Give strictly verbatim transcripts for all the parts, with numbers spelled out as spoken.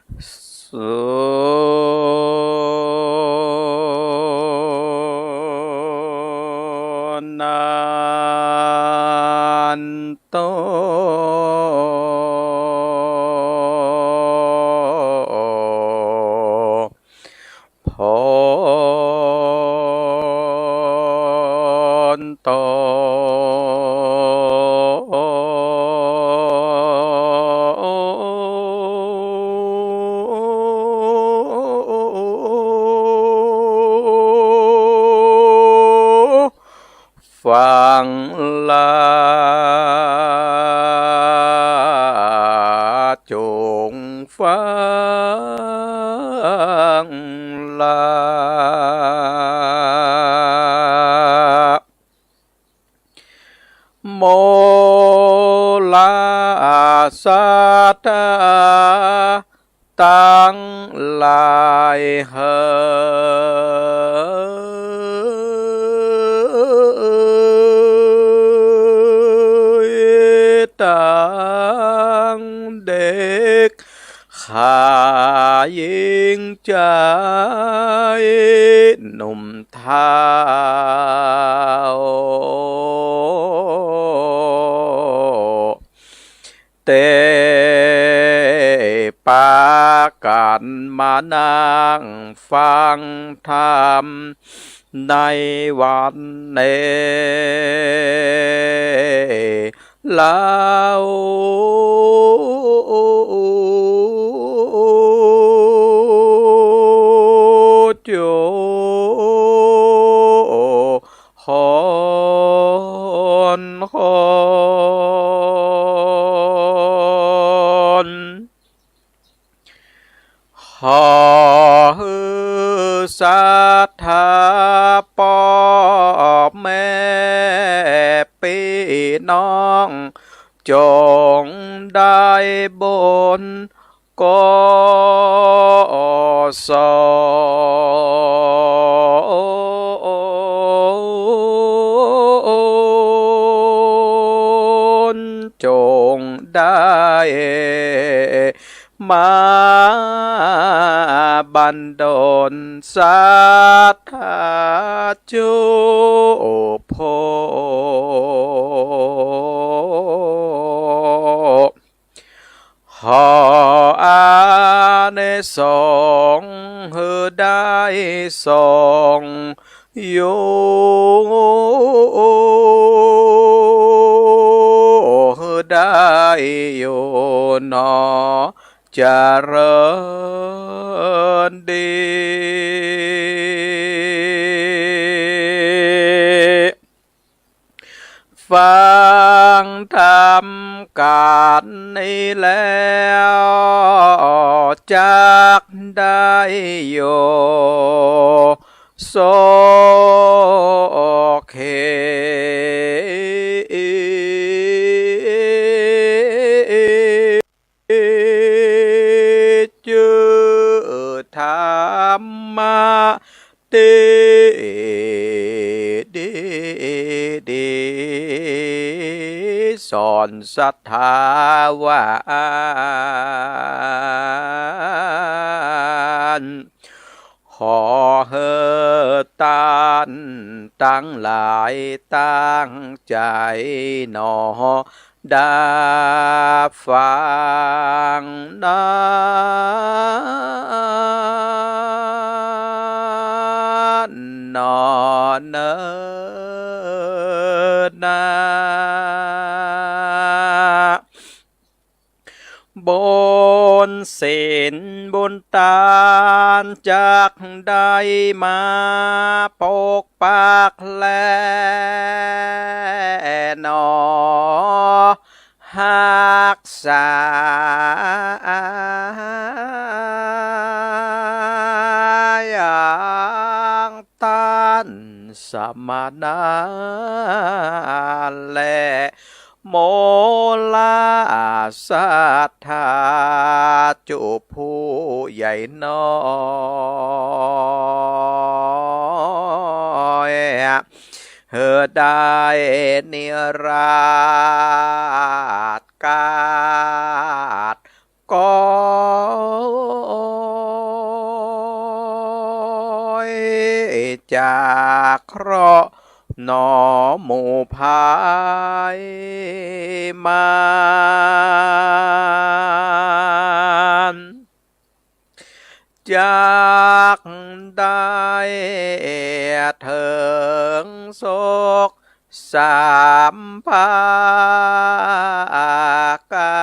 สุนันโต โพนโต ฟังลา จงฟังลา โมลาศรัทธา ตังหลายเหย ตังเด็ก ข้าหญิงจาย หนุ่มเฒ่า เต๊ปากั๋นมานั่งฟังธรรมในวันนี้ เฮาจุคนคน ขอหื้อศรัทธาป้อแม่ปี้น้อง จงได้บุญ กุศล จงได้มาบันดลศรัทธาจุผู้ ขออานิสงส์หื้อได้ส่งอยู่ หื้อได้อยู่หนอ เจริญดี ฟังธรรมกั๋นนี้แล้ว จักได้อยู่ สุขี จื้อธรรมะตี้ดีดี สอนศรัทธาว่าอั้น ขอหื้อต้านตังหลายตั้งใจ๋หนอ ดาฟังนาหนอเนินนา บุญศีลบุญตานจักได้มาปกปักแลหนอ ฮักษาอย่างต้านสมณะและ โมลาศรัทธาจุผู้ใหญ่น้อย หื้อได้นิราศกาศ ก็ จากเคราะห์หนอหมู่ไพร่มาร จักได้เถิงสุขสามประก๋า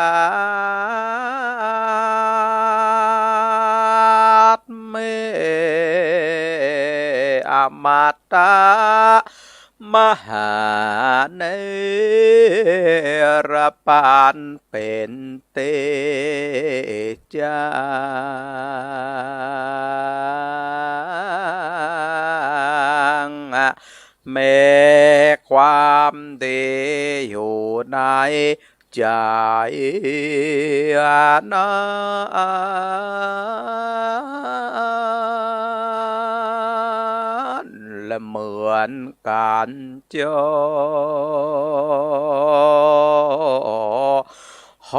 น เมตอมตะมหาเนรปานเป๋นเตจัง มีความดีอยู่ใน ใจ๋นั้นเหมือนกั๋นจอ โห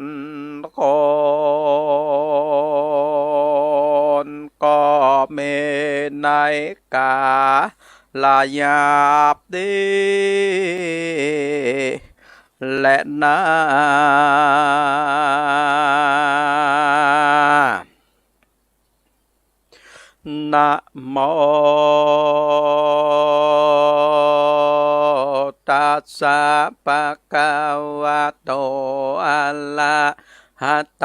น คนก็มีใน ก๋าละยาบดีแลนา นะโม ตัสสะ ภะคะวะโต อะระหะโต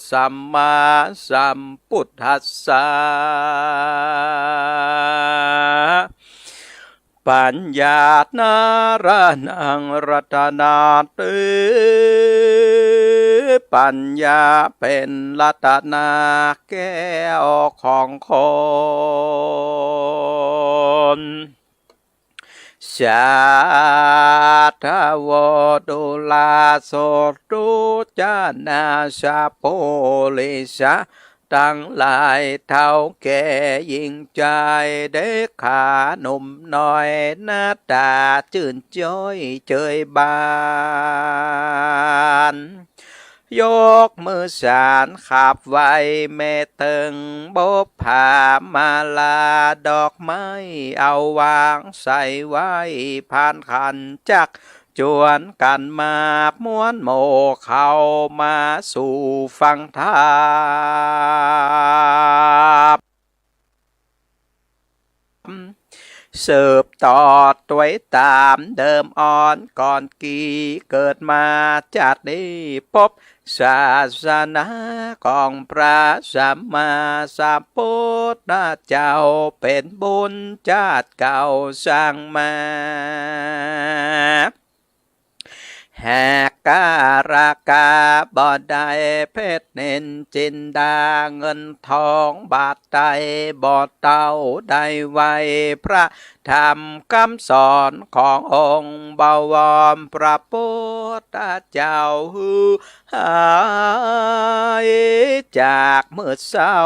สัมมาสัมพุทธัสสะ ปัญญานะระหัง รัตนาติ ปัญญาเป๋นรัตนาแก้วของคน สาธโว ดูราโสตุ จานา สัพปุริสะตังหลาย เฒ่าแก่หญิงจาย เด็กขาหนุ่มน้อย หน้าต๋าจื้นจ้อยเจยบาน ยกมือสานขับไหว้ แม่เติงบุปผามาลา ดอกไม้เอาวางใส่ไว้ พานขันจัก จวนกั๋นมาบม้วนหมู่เข้ามาสู่ฟังธรรม สืบต่อตวยต๋ามเดิมอ่อนก่อนกี่ เกิดมาจาตินี้ ปบศาสนาของพระสัมมาสัมพุทธเจ้า เป๋นบุญจาติเก่าสร้างมา หากการะกาบ่ได้ เพชรนิลจินดา เงินทองบาทใดบ่เต้า ได้ไหว้พระธรรมกำสอนขององค์บวรพระพุทธเจ้า หื้อหายจากมืดเศร้า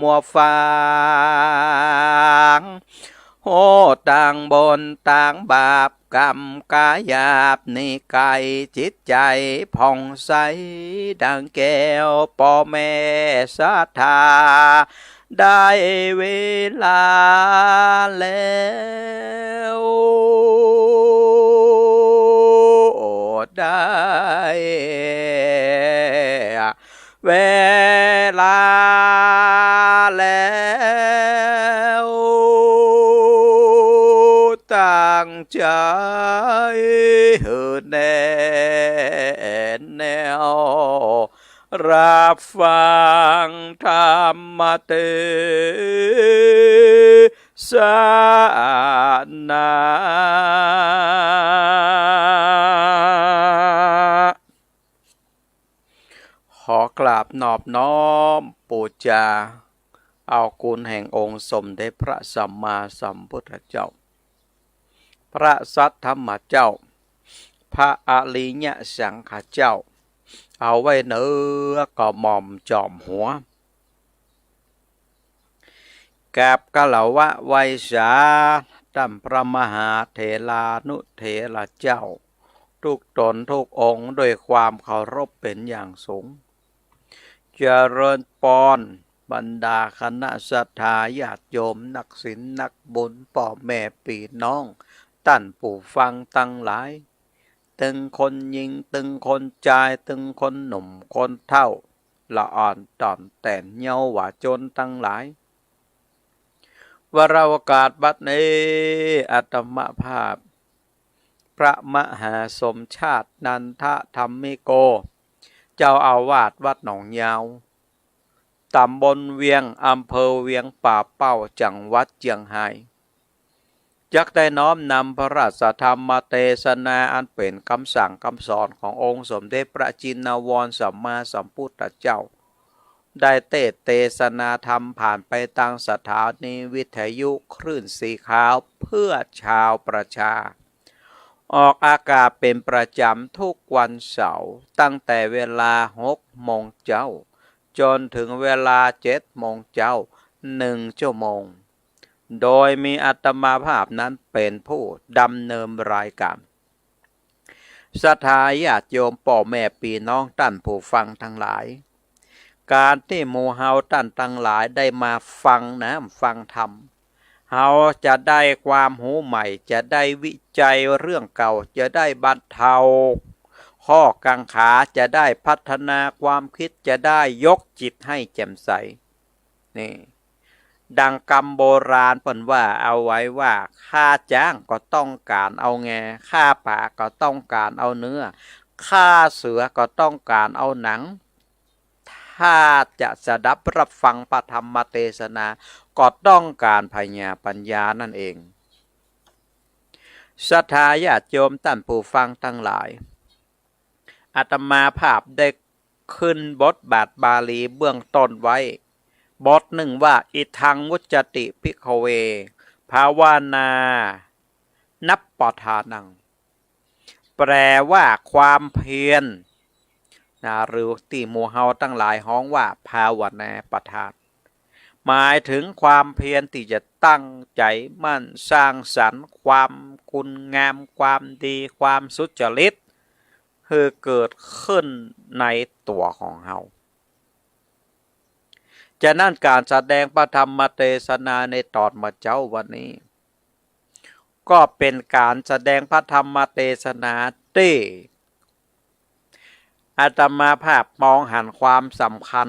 มัวฟาง ฮู้ตังบุญตังบาป ก๋รรมก๋ายาบนี้ไก๋ จิตใจ๋ผ่องใสดังแก้ว ป้อแม่ศรัทธา ได้เวลาแล้ว ได้ เวลาแล้ว ตั้งใจ๋หื้อแน่แน่ว รับฟังธรรมเตสนา ขอกราบนอบน้อมปู๋จา เอาคุณแห่งองค์สมเด็จพระสัมมาสัมพุทธเจ้า พระสัทธรรมเจ้า พระอริยสังฆเจ้า เอาไว้เหนือกระหม่อมจอมหัว กราบคารวะไหว้สา ต้านพระมหาเถรานุเถระเจ้า ทุกต๋นทุกองค์ด้วยความเคารพเป๋นอย่างสูง เจริญปอน บรรดาคณะศรัทธาญาติโยม นักศีลนักบุญ ป้อแม่ปี้น้อง ต้านผู้ฟังตังหลาย ตึงคนญิง ตึงคนจาย ตึงคนหนุ่มคนเฒ่า ละอ่อนต่อมแต๋น เยาว์หวาจนตังหลาย วาระโอกาสบัดนี้ อาตมาภาพ พระมหาสมชาติ นันทธรรมิโก เจ้าอาวาสวัดหนองยาว ต๋ำบลเวียง อำเภอเวียงป่าเป้า จังหวัดเจียงฮาย จักได้น้อมนำพระราชธรรมเตสนาอันเป๋นกำสั่งกำสอนขององค์สมเด็จพระจินวรสัมมาสัมพุทธเจ้า ได้เตสน์เตสนาธรรมผ่านไปตางสถานีวิทยุคลื่นสีขาวเพื่อชาวประชา ออกอากาศเป๋นประจ๋ำทุกวันเสาร์ ตั้งแต่เวลาหกโมงเจ๊า จ๋นเถิงเวลาเจ็ดโมงเจ๊า หนึ่งชั่วโมง โดยมีอาตมาภาพนั้นเป๋นผู้ดำเนินรายก๋าน ศรัทธาญาติโยม ป้อแม่ปี้น้อง ต้านผู้ฟังตังหลาย ก๋านตี้หมู่เฮาต้านตังหลายได้มาฟังนะ ฟังธรรม เฮาจะได้ความฮู้ใหม่ จะได้วิจัยเรื่องเก่า จะได้บรรเทาข้อกังขา จะได้พัฒนาความกึ๊ด จะได้ยกจิตหื้อแจ่มใส นี่ ดังกำโบราณเปิ้นว่าเอาไว้ว่า ฆ่าจ๊างก็ต้องก๋านเอาแง ฆ่าป๋าก็ต้องก๋านเอาเนื้อ ฆ่าเสือก็ต้องก๋านเอาหนัง ถ้าจะสดับรับฟังพระธรรมเตสนา ก็ต้องก๋านผญาปัญญานั่นเอง ศรัทธาญาติโยมต้านผู้ฟังตังหลาย อาตมาภาพได้ขึ้นบทบาทบาลีเบื้องต้นไว้ บทนึ่งว่า อิทัง วุจจติ ภิกขเว ภาวนา นัปปทานัง แปลว่าความเพียรนะ หรือตี้หมู่เฮาตังหลายฮ้องว่าภาวนาประทาน หมายเถิงความเพียรตี้จะตั้งใจ๋มั่นสร้างสรรค์ความคุณงามความดี ความสุจริต หื้อเกิดขึ้นในตั๋วของเฮา ฉะนั้นก๋านแสดงพระธรรมเตสนาในต๋อนเมื่อเจ๊าวันนี้ ก็เป๋นก๋านแสดงพระธรรมเตสนาตี้อาตมาภาพมองหันความสำคัญ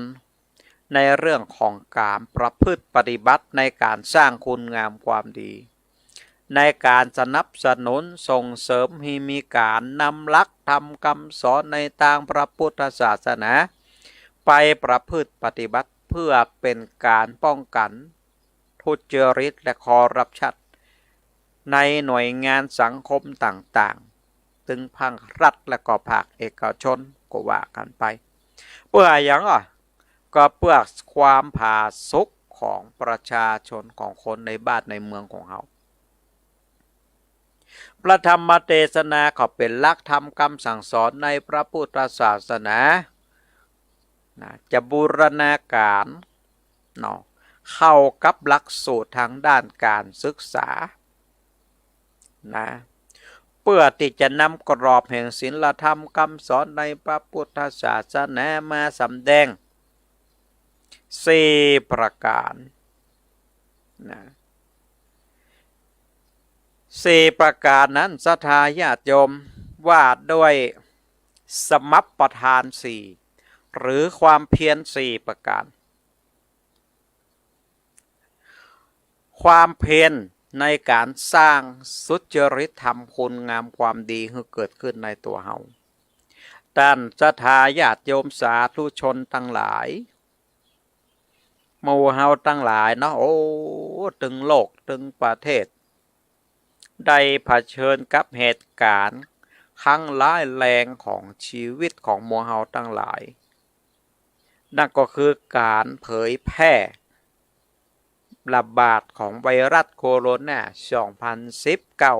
ในเรื่องของก๋านประพฤติปฏิบัติในก๋านสร้างคุณงามความดี ในก๋านสนับสนุนส่งเสริมหื้อมีก๋านนำหลักธรรมกำสอนในตางพระพุทธศาสนา ไปประพฤติปฏิบัติเพื่อเป๋นก๋านป้องกั๋นทุจริตและคอร์รัปชันในหน่วยงานสังคมต่างๆ ตึงภาครัฐและก็ภาคเอกชนก็ว่ากั๋นไป เปื้อหยังอ่ะ ก็เปื้อความผาสุกของประชาชนของคนในบ้านในเมืองของเฮา พระธรรมเตสนาก็เป๋นหลักธรรมกำสั่งสอนในพระพุทธศาสนานะ จะบูรณาก๋านเนาะ เข้ากับหลักสูตรตางด้านก๋านศึกษานะ เปื้อตี้จะนำกรอบแห่งศีลธรรมกำสอนในพระพุทธศาสนามาสำแดงสี่ประก๋านนะ สี่ประก๋านนั้น ศรัทธาญาติโยม ว่าด้วยสมัปปทานสี่ หรือความเพียรสี่ประก๋าน ความเพียรในก๋านสร้างสุจริตธรรมคุณงามความดีหื้อเกิดขึ้นในตั๋วเฮา ต้านศรัทธาญาติโยมสาธุชนตังหลาย หมู่เฮาตังหลายเนาะ โอ้ ตึงโลกตึงประเทศ ได้เผชิญกับเหตุก๋ารณ์ครั้งร้ายแรงของชีวิตของหมู่เฮาตังหลาย นั่นก็คือก๋านเผยแพร่ระบาดของไวรัสโคโรนาสองพันสิบเก้า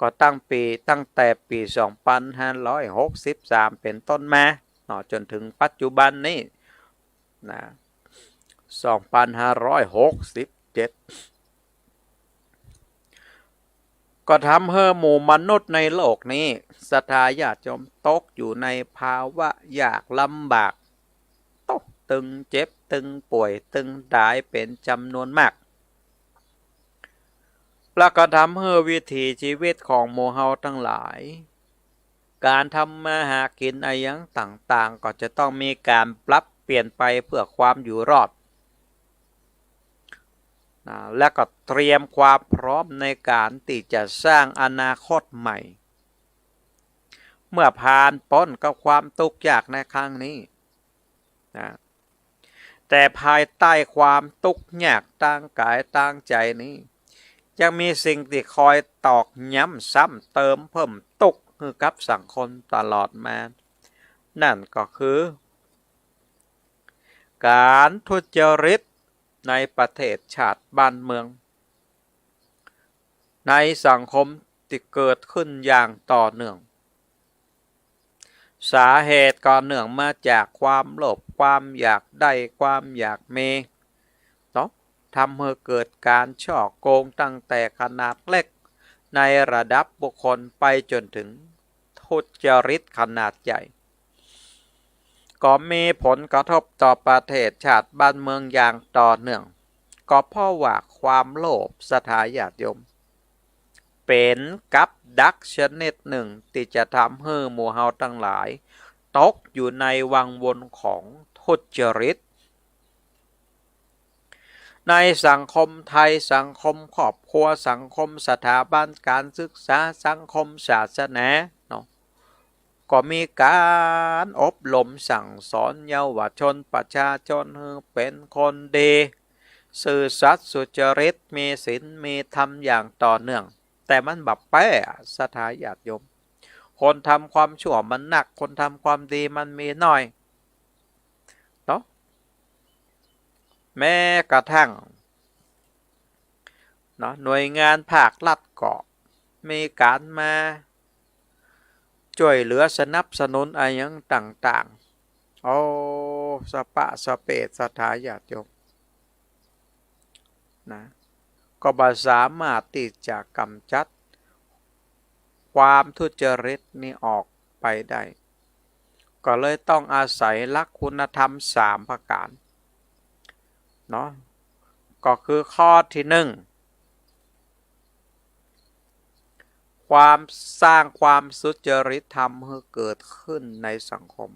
ก็ตั้งปี๋ ตั้งแต่ปี๋สองพันห้าร้อยหกสิบสามเป๋นต้นมาเนาะ จ๋นเถิงปัจจุบันนี้นะ สองพันห้าร้อยหกสิบเจ็ด ก ก็ทำหื้อหมู่มนุษย์ในโลกนี้ ศรัทธาญาติโยม ตกอยู่ในภาวะยากลำบาก โต๊ะ ตึงเจ็บ ตึงป่วย ตึงต๋ายเป๋นจ๋ำนวนมาก แล้วก็ทำหื้อวิถีชีวิตของหมู่เฮาตังหลาย ก๋านทำมาหากิ๋นอะหยังต่างๆ ก็จะต้องมีก๋านปรับเปลี่ยนไปเพื่อความอยู่รอด นะ และก็เตรียมความพร้อมในก๋านตี้จะสร้างอนาคตใหม่ เมื่อผ่านป๊นกับความตุ๊กข์ยากในครั้งนี้ นะ แต่ภายใต้ความตุ๊กข์ยากตางก๋ายตางใจ๋นี้ ยังมีสิ่งตี้คอยตอกย้ำซ้ำเติมเพิ่มตุ๊กข์หื้อกับสังคมตลอดมา นั่นก็คือ ก๋านทุจริตในประเทศชาติบ้านเมือง ในสังคมตี้เกิดขึ้นอย่างต่อเนื่อง สาเหตุก็เนื่องมาจากความโลภ ความอยากได้ ความอยากมี เนาะ ทำหื้อเกิดก๋านฉ้อโกงตั้งแต่ขนาดเล็ก ในระดับบุคคลไปจ๋นถึงทุจริตขนาดใหญ่ ก็มีผลกระทบต่อประเทศชาติบ้านเมืองอย่างต่อเนื่อง ก็เพราะว่าความโลภ ศรัทธาญาติโยม เป๋นกับดักชนิดนึ่งตี้จะทำหื้อหมู่เฮาตังหลายตกอยู่ในวังวนของทุจริต ในสังคมไทย สังคมครอบครัว สังคมสถาบันก๋านศึกษา สังคมศาสนา เนาะ ก็มีก๋านอบรมสั่งสอนเยาวชนประชาชนหื้อเป๋นคนดี ซื่อสัตย์สุจริต มีศีลมีธรรมอย่างต่อเนื่อง แต่มันบ่แป๊อะ ศรัทธาญาติโยม คนทำความชั่วมันนัก คนทำความดีมันมีน้อย เนาะ แม้กระทั่ง เนาะ หน่วยงานภาครัฐก็มีก๋านมาจ้วยเหลือสนับสนุนอะหยังต่างๆ โอ้ สะปะสะเปะ ศรัทธาญาติโยม นะ ก็บ่สามารถตี้จะก๋ำจัดความทุจริตนี้ออกไปได้ ก็เลยต้องอาศัยหลักคุณธรรมสามประก๋าน เนาะ ก็คือข้อตี้นึ่ง ความ สร้างความสุจริตธรรมหื้อเกิดขึ้นในสังคม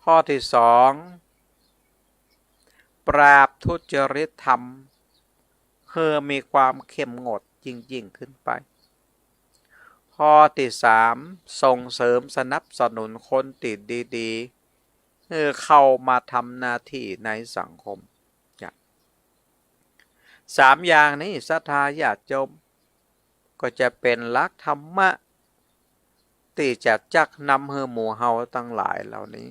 ข้อตี้สอง ปราบทุจริตธรรมหื้อมีความเข้มงวดยิ่งๆ ขึ้นไป ข้อตี้สาม ส่งเสริมสนับสนุนคนตี้ดีๆ หื้อเข้ามาทำหน้าตี้ในสังคม เนี่ย สามอย่างนี้ ศรัทธาญาติโยม ก็จะเป๋นหลักธรรมะ ตี้จะจักนำหื้อหมู่เฮาตังหลายเหล่านี้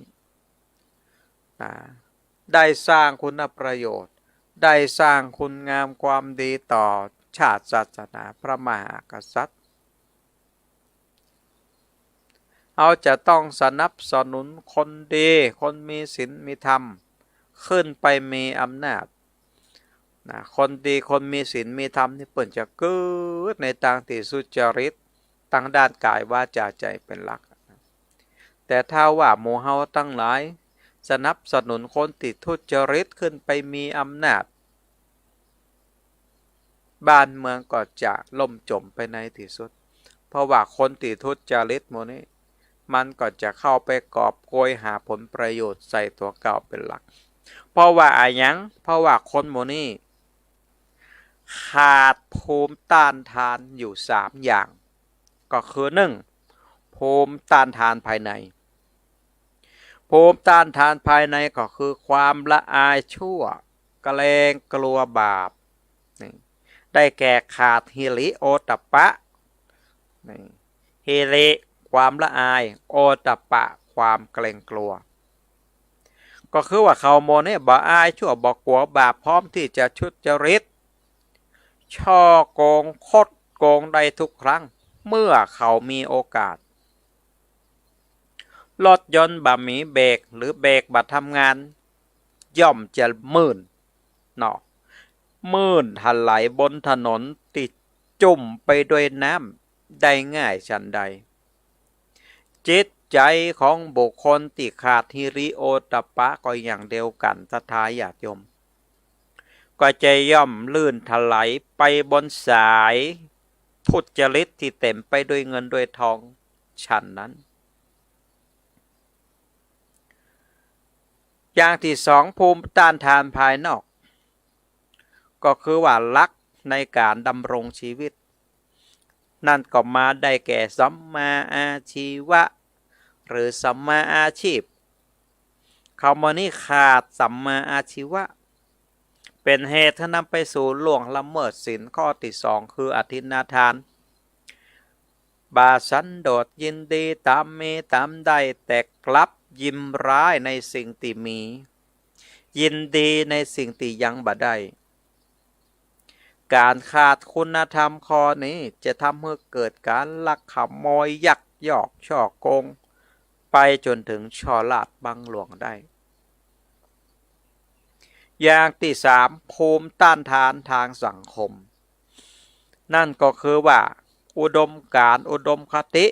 นะ ได้สร้างคุณประโยชน์ ได้สร้างคุณงามความดีต่อชาติศาสนาพระมหากษัตริย์ เฮาจะต้องสนับสนุนคนดี คนมีศีลมีธรรม ขึ้นไปมีอำนาจ นะ คนดีคนมีศีลมีธรรมนี่เปิ้นจะกึ๊ดในตางตี้สุจริต ตางด้านก๋าย วาจา ใจ๋เป๋นหลัก แต่ถ้าว่าหมู่เฮาตังหลายสนับสนุนคนตี้ทุจริตขึ้นไปมีอำนาจ บ้านเมืองก็จะล่มจ๋มไปในตี้สุด เพราะว่าคนตี้ทุจริตหมู่นี้ มันก็จะเข้าไปกอบโกยหาผลประโยชน์ใส่ตั๋วเก่าเป๋นหลัก เพราะว่าอะหยัง เพราะว่าคนหมู่นี้ขาดภูมิต้านทานอยู่สามอย่าง ก็คือ นึ่ง ภูมิต้านทานภายใน ภูมิต้านทานภายในก็คือความละอายชั่ว เกรงกลัวบาป นี่ ได้แก่ขาดหิริโอตตัปปะ นี่ หิริ ความละอาย โอตตัปปะ ความเกรงกลัว ก็คือว่าเขาหมู่นี้บ่อายชั่ว บ่กั๋วบาป พร้อมตี้จะทุจริต ฉ้อโกง คดโกงได้ทุกครั้ง เมื่อเขามีโอกาส รถยนต์บ่มีเบรก หรือเบรกบ่ทำงาน ย่อมจะมื่น เนาะ มื่นถลายบนถนนตี้ จุ่มไปด้วยน้ำได้ง่ายฉันใด จิตใจ๋ของบุคคลตี้ขาดหิริโอตตัปปะก็อย่างเดียวกั๋น ศรัทธาญาติโยม ก็จะย่อมลื่นถลายไปบนสายทุจริตตี้เต๋มไปด้วยเงินด้วยทองฉันนั้น อย่างตี้สอง ภูมิต้านทานภายนอก ก็คือว่าหลักในก๋านดำรงชีวิต นั้นก็มาได้แก่สัมมาอาชีวะ หรือสัมมาอาชีพ เขาเมื่อนี้ขาดสัมมาอาชีวะ เป๋นเหตุหื้อนำไปสู่ล่วงละเมิดศีลข้อตี้สอง คืออทินนาทาน บ่สันโดษยินดีต๋ามมีต๋ามได้ แต่กลับยินร้ายในสิ่งตี้มี ยินดีในสิ่งตี้ยังบ่ได้ ก๋านขาดคุณธรรมข้อนี้จะทำหื้อเกิดก๋านลักขโมยยักยอกฉ้อโกง ไปจ๋นเถิงฉ้อราษฎร์บังหลวงได้ อย่างตี้สาม ภูมิต้านทานตางสังคม นั้นก็คือว่าอุดมก๋ารณ์ อุดมคติ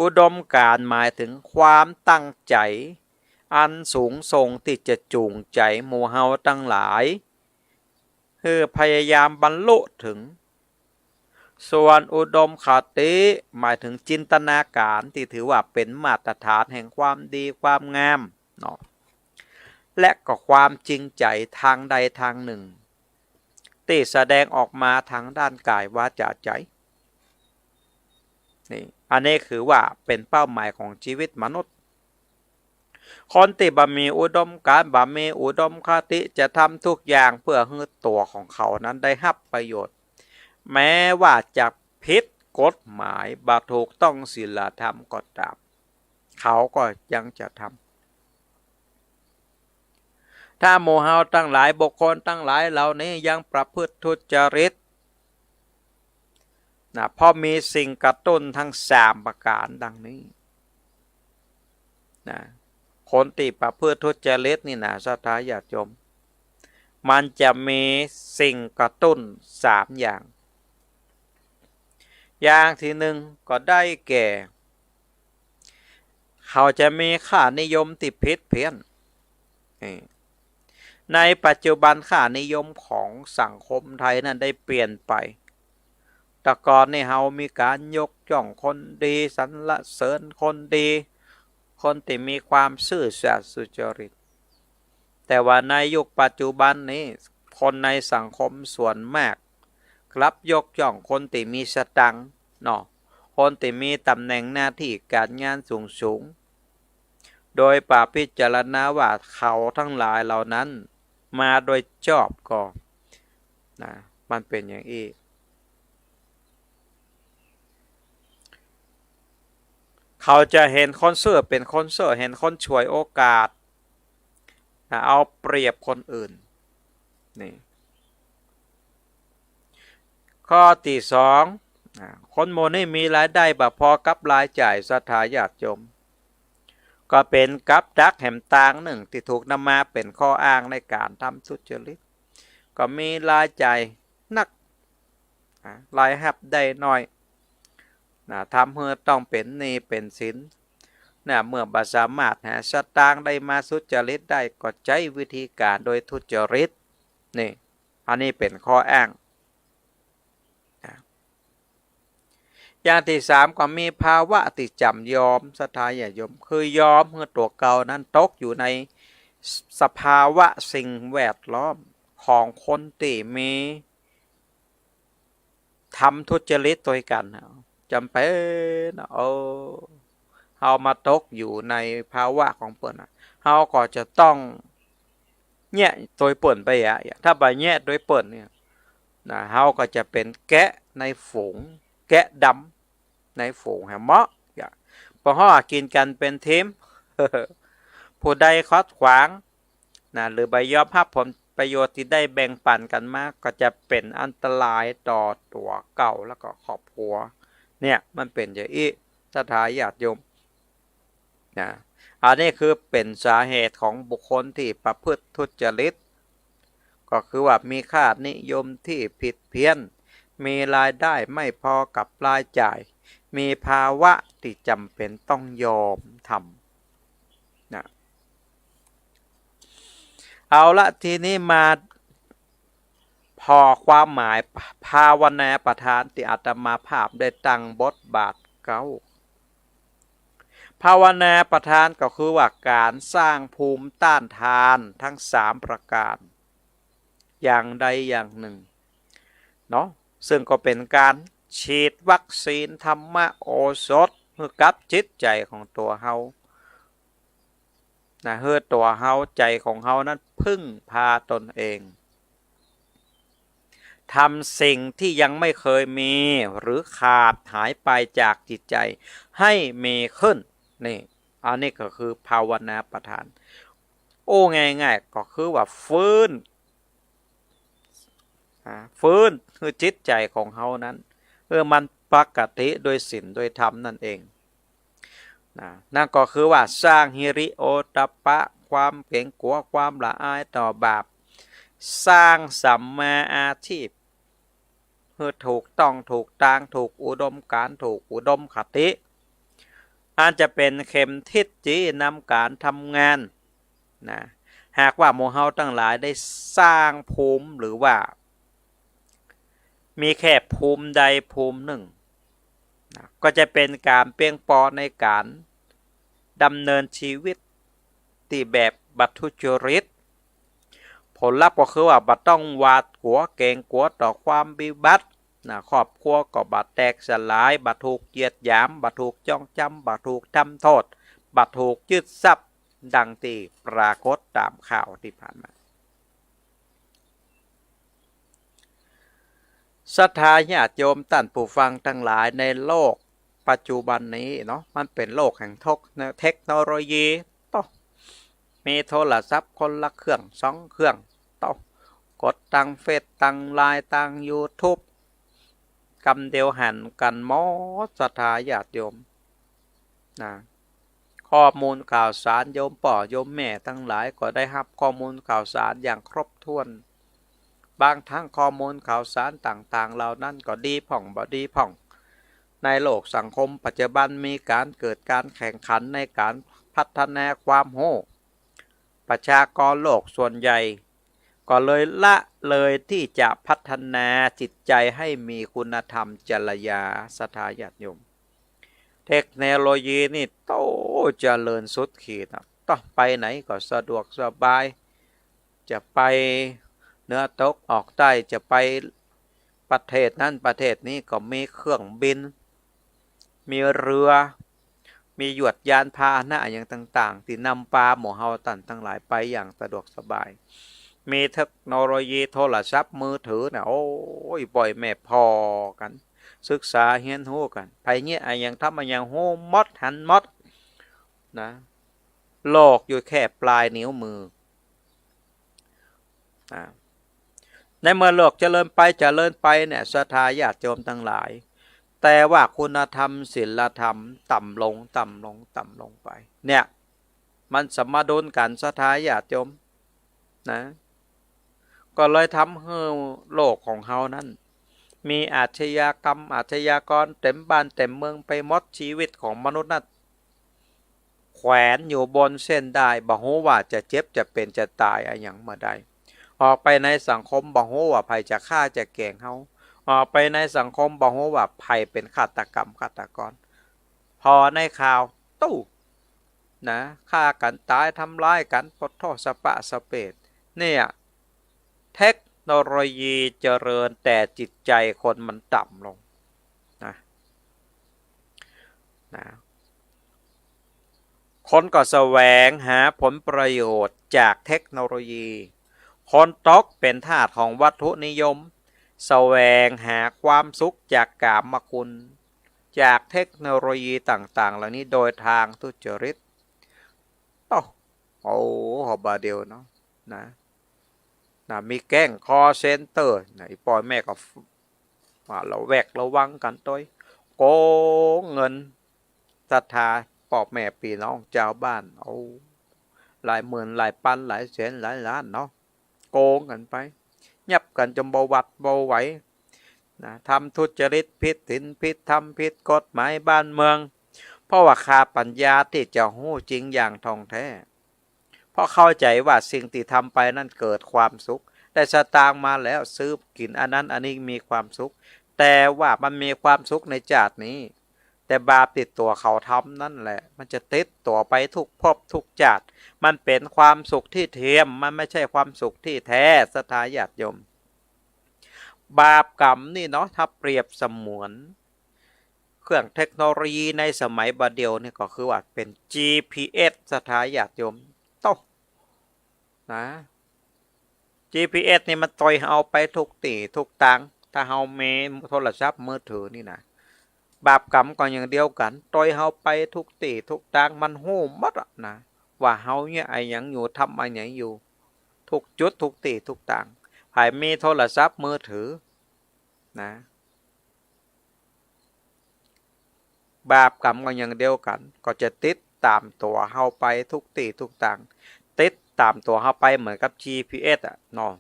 อุดมก๋ารณ์หมายเถิงความตั้งใจ๋อันสูงส่งตี้จะจูงใจ๋หมู่เฮาตังหลาย หื้อพยายามบรรลุเถิง ส่วนอุดมคติหมายเถิงจินตนาก๋ารณ์ตี้ถือว่าเป๋นมาตรฐานแห่งความดีความงามเนาะ และก็ความจริงใจ๋ตางใดตางนึ่ง ตี้แสดงออกมาตางด้านก๋าย วาจ๋า ใจ๋ นี่ อันนี้คือว่าเป๋นเป้าหมายของจีวิตมนุษย์ คนตี้บ่มีอุดมก๋ารณ์ บ่มีอุดมคติ จะทำทุกอย่างเปื้อหื้อตั๋วของเขานั้นได้ฮับประโยชน์ แม้ว่าจะผิดกฎหมาย บ่ถูกต้องศีลธรรมก็ต๋าม เขาก็ยังจะทำ ถ้าหมู่เฮาตังหลาย บุคคลตังหลายเหล่านี้ยังประพฤติทุจริตนะ เพราะมีสิ่งกระตุ้นทั้งสามประก๋ารดังนี้นะ คนตี้ประพฤติทุจริตนี่นะ ศรัทธาญาติโยม มันจะมีสิ่งกระตุ้นสามอย่าง อย่างตี้นึ่งก็ได้แก่ เขาจะมีค่านิยมตี้ผิดเพี้ยน นี่ ในปัจจุบันค่านิยมของสังคมไทยนั้นได้เปลี่ยนไป แต่ก่อนนี่เฮามีก๋านยกย่องคนดี สรรเสริญคนดี คนตี้มีความซื่อสัตย์สุจริต แต่ว่าในยุคปัจจุบันนี้ คนในสังคมส่วนมากกลับยกย่องคนตี้มีสตางค์เนาะ คนตี้มีต๋ำแหน่งหน้าตี้ก๋านงานสูงๆ โดยบ่พิจารณาว่าเขาตังหลายเหล่านั้นมาโดยชอบก่อนะ มันเป๋นอย่างอี้ เขาจะหันคนซื่อเป๋นคนเซ้อ หันคนฉวยโอกาสนะ เอาเปรียบคนอื่น นี่ ข้อตี้สองนะ คนหมู่นี้มีรายได้บ่พอกับรายจ่าย ศรัทธาญาติโยม ก็เป๋นกับดักแหมตางนึ่งตี้ถูกนำมาเป๋นข้ออ้างในก๋านทำทุจริต ก็มีรายจ่ายนักนะ รายฮับได้น้อยนะ ทำหื้อต้องเป๋นหนี้เป๋นสินนะ เมื่อบ่สามารถหาสตางค์ได้มาสุจริตได้ ก็ใจ๊วิธีก๋านโดยทุจริต นี่ อันนี้เป๋นข้ออ้างนะ อย่างตี้สามก็มีภาวะตี้จ๋ำยอม ศรัทธาญาติโยม คือยอมหื้อตั๋วเก่านั้นตกอยู่ในสภาวะสิ่งแวดล้อมของคนตี้มี ทำทุจริตตวยกั๋นนะ จ๋ำเป๋นนะ เออ เฮามาตกอยู่ในภาวะของเปิ้นนะ เฮาก็จะต้องแยะตวยเปิ้นไปอะ ถ้าบ่แยะตวยเปิ้นเนี่ยนะ เฮาก็จะเป๋นแกะในฝูง แกะดำในฝูงแหมเมาะ อย่า ปะฮ้อกิ๋นกั๋นเป๋นทีม ผู้ใดขัดขวาง นะ หรือบ่ยอมฮับผลประโยชน์ตี้ได้แบ่งปั๋นกั๋นมา ก็จะเป๋นอันตรายต่อตั๋วเก่าแล้วก็ครอบครัว เนี่ย มันเป๋นอย่างอี้ ศรัทธาญาติโยม นะ อันนี้คือเป๋นสาเหตุของบุคคลตี้ประพฤติทุจริต ก็คือว่ามีค่านิยมตี้ผิดเพี้ยน มีรายได้ไม่พอกับรายจ่าย มีภาวะตี้จ๋ำเป๋นต้องยอมทำนะ เอาละ ทีนี้มาผ่อความหมายภาวนาประทานตี้อาตมาภาพได้ตั้งบทบาทเก๊า ภาวนาประทานก็คือว่าก๋านสร้างภูมิต้านทานตึงสามประก๋าน อย่างใดอย่างนึ่งเนาะ ซึ่งก็เป๋นก๋านฉีดวัคซีนธรรมโอสถหื้อกับจิตใจ๋ของตั๋วเฮานะ หื้อตั๋วเฮา ใจ๋ของเฮานั้นพึ่งพาตนเอง ทำสิ่งที่ยังไม่เคยมีหรือขาดหายไปจากจิตใจ๋ให้มีขึ้น นี่ อันนี้ก็คือภาวนาประทาน โอ้ ง่ายๆ ก็คือว่าฟื้น อ่า ฟื้นหื้อจิตใจ๋ของเฮานั้น เออ มันปกติโดยศีลโดยธรรมนั่นเอง นะ นั่นก็คือว่าสร้างฮิริโอตตัปปะ ความเก๋งกั๋ว ความละอายต่อบาป สร้างสัมมาอาชีพ หื้อถูกต้องถูกตาง ถูกอุดมก๋ารณ์ ถูกอุดมคติ อันจะเป๋นเข็มทิศจี้นำก๋านทำงานนะ หากว่าหมู่เฮาตังหลายได้สร้างภูมิหรือว่า มีแค่ภูมิใดภูมินึ่งนะ ก็จะเป๋นก๋านเปียงปอในก๋านดำเนินชีวิตตี้แบบบ่ทุจริต ผลลัพธ์ก็คือว่าบ่ต้องหวาดกั๋วเก๋งกั๋วต่อความวิบัตินะ ครอบครัวก็บ่แตกสลาย บ่ถูกเหยียดหยาม บ่ถูกจ้องจ๋ำ บ่ถูกทำโต้ษ บ่ถูกยึดทรัพย์ ดังตี้ปรากฏต๋ามข่าวตี้ผ่านมา ศรัทธาญาติโยมต้านผู้ฟังตังหลาย ในโลกปัจจุบันนี้เนาะ มันเป๋นโลกแห่งเทคโน เทคโนโลยี โต้ มีโทรศัพท์คนละเครื่องสองเครื่อง โต้ กดตางเฟซตางไลน์ตางยูทูบ กำเดียวหันกั๋นหมด ศรัทธาญาติโยมนะ ข้อมูลข่าวสาร โยมป้อโยมแม่ตังหลายก็ได้ฮับข้อมูลข่าวสารอย่างครบถ้วน บางครั้งข้อมูลข่าวสารต่างๆ เหล่านั้นก็ดีพ่องบ่ดีพ่อง ในโลกสังคมปัจจุบันมีก๋านเกิดก๋านแข่งขันในก๋านพัฒนาความฮู้ ประชากรโลกส่วนใหญ่ ก็เลยละเลยตี้จะพัฒนาจิตใจ๋ให้มีคุณธรรมจริยา ศรัทธาญาติโยม เทคโนโลยีนี่โต้เจริญสุดขีดอะ โต้ ไปไหนก็สะดวกสบาย จะไปเหนือตกออกใต้ จะไปประเทศนั้นประเทศนี้ก็มีเครื่องบิน มีเรือ มียวดยานพาหนะอะหยังต่างๆ ตี้นำปาหมู่เฮาต้านตังหลายไปอย่างสะดวกสบาย มีเทคโนโลยีโทรศัพท์มือถือน่ะ โอ้ย ป้อแม่ผ่อกั๋น ศึกษาเฮียนฮู้กั๋น ใผเยียะอะหยัง ทำอะหยัง ฮู้หมด หันหมดนะ โลกอยู่แค่ปลายนิ้วมือ อ่า ในเมื่อโลกเจริญไปเจริญไปเนี่ย ศรัทธาญาติโยมตังหลาย แต่ว่าคุณธรรมศีลธรรมต่ำลง ต่ำลง ต่ำลงไป เนี่ย มันสมดุลกั๋น ศรัทธาญาติโยมนะ ก็เลยทำหื้อโลกของเฮานั้น มีอาชญากรรม อาชญากรเต๋มบ้านเต๋มเมืองไปหมด ชีวิตของมนุษย์นั้น แขวนอยู่บนเส้นด้าย บ่ฮู้ว่าจะเจ็บจะเป๋นจะต๋ายอะหยังเมื่อใด ออกไปในสังคมบ่ฮู้ว่าใผจะฆ่าจะแก๋งเฮา ออกไปในสังคมบ่ฮู้ว่าใผเป๋นฆาตกรรมฆาตกร ผ่อในข่าว ตู้ นะ ฆ่ากั๋นต๋าย ทำร้ายกั๋น ปะโท้ สะปะสะเปด เนี่ย เทคโนโลยีเจริญ แต่จิตใจ๋คนมันต่ำลงนะ นะ คนก็แสวงหาผลประโยชน์จากเทคโนโลยี คนตกเป๋นทาสของวัตถุนิยม แสวงหาความสุขจากกามคุณ จากเทคโนโลยีต่างๆ เหล่านี้โดยทางทุจริต โต้ โอ้ บ่าเดียวเนาะ นะ นะ มีแก๊งคอลเซ็นเตอร์นะ อีป้อแม่ก็ ว่าระแวดระวังกั๋นตวย โกงเงินศรัทธาป้อแม่ปี้น้องจาวบ้าน โอ้ หลายหมื่น หลายปัน หลายแสน หลายล้านเนาะ โกงกั๋นไป ยับกั๋นจ๋นบ่หวัดบ่ไหว นะ ทำทุจริตผิดศีลผิดธรรมผิดกฎหมายบ้านเมือง เพราะว่าขาดปัญญาตี้จะฮู้จริงอย่างท่องแท้ เพราะเข้าใจ๋ว่าสิ่งตี้ทำไปนั้นเกิดความสุข ได้สตางค์มาแล้วซื้อกิ๋นอันนั้นอันนี้มีความสุข แต่ว่ามันมีความสุขในจ๊าตินี้ แต่บาปตี้ตั๋วเขาทำนั้นแหละ มันจะติดตั๋วไปทุกภพทุกจ๊าติ มันเป๋นความสุขตี้เทียม มันไม่ใช่ความสุขตี้แท้ ศรัทธาญาติโยม บาปกรรมนี่เนาะ ถ้าเปรียบเสมือนเครื่องเทคโนโลยีในสมัยบ่าเดี่ยวนี่ก็คือว่าเป๋น จีพีเอส ศรัทธาญาติโยม โต้ นะ จีพีเอส นี่มันตวยเฮาไปทุกตี้ทุกตาง ถ้าเฮามีโทรศัพท์มือถือนี่นะ บาปกรรมก็อย่างเดียวกั๋น ตวยเฮาไปทุกตี้ทุกตาง มันฮู้หมดอะนะ ว่าเฮาเยียะอะหยังอยู่ ทำอะหยังอยู่ ทุกจุดทุกตี้ทุกตาง ใผมีโทรศัพท์มือถือนะ บาปกรรมก็อย่างเดียวกั๋น ก็จะติดต๋ามตั๋วเฮาไปทุกตี้ทุกตาง ติดต๋ามตั๋วเฮาไปเหมือนกับ จีพีเอส อะเนาะ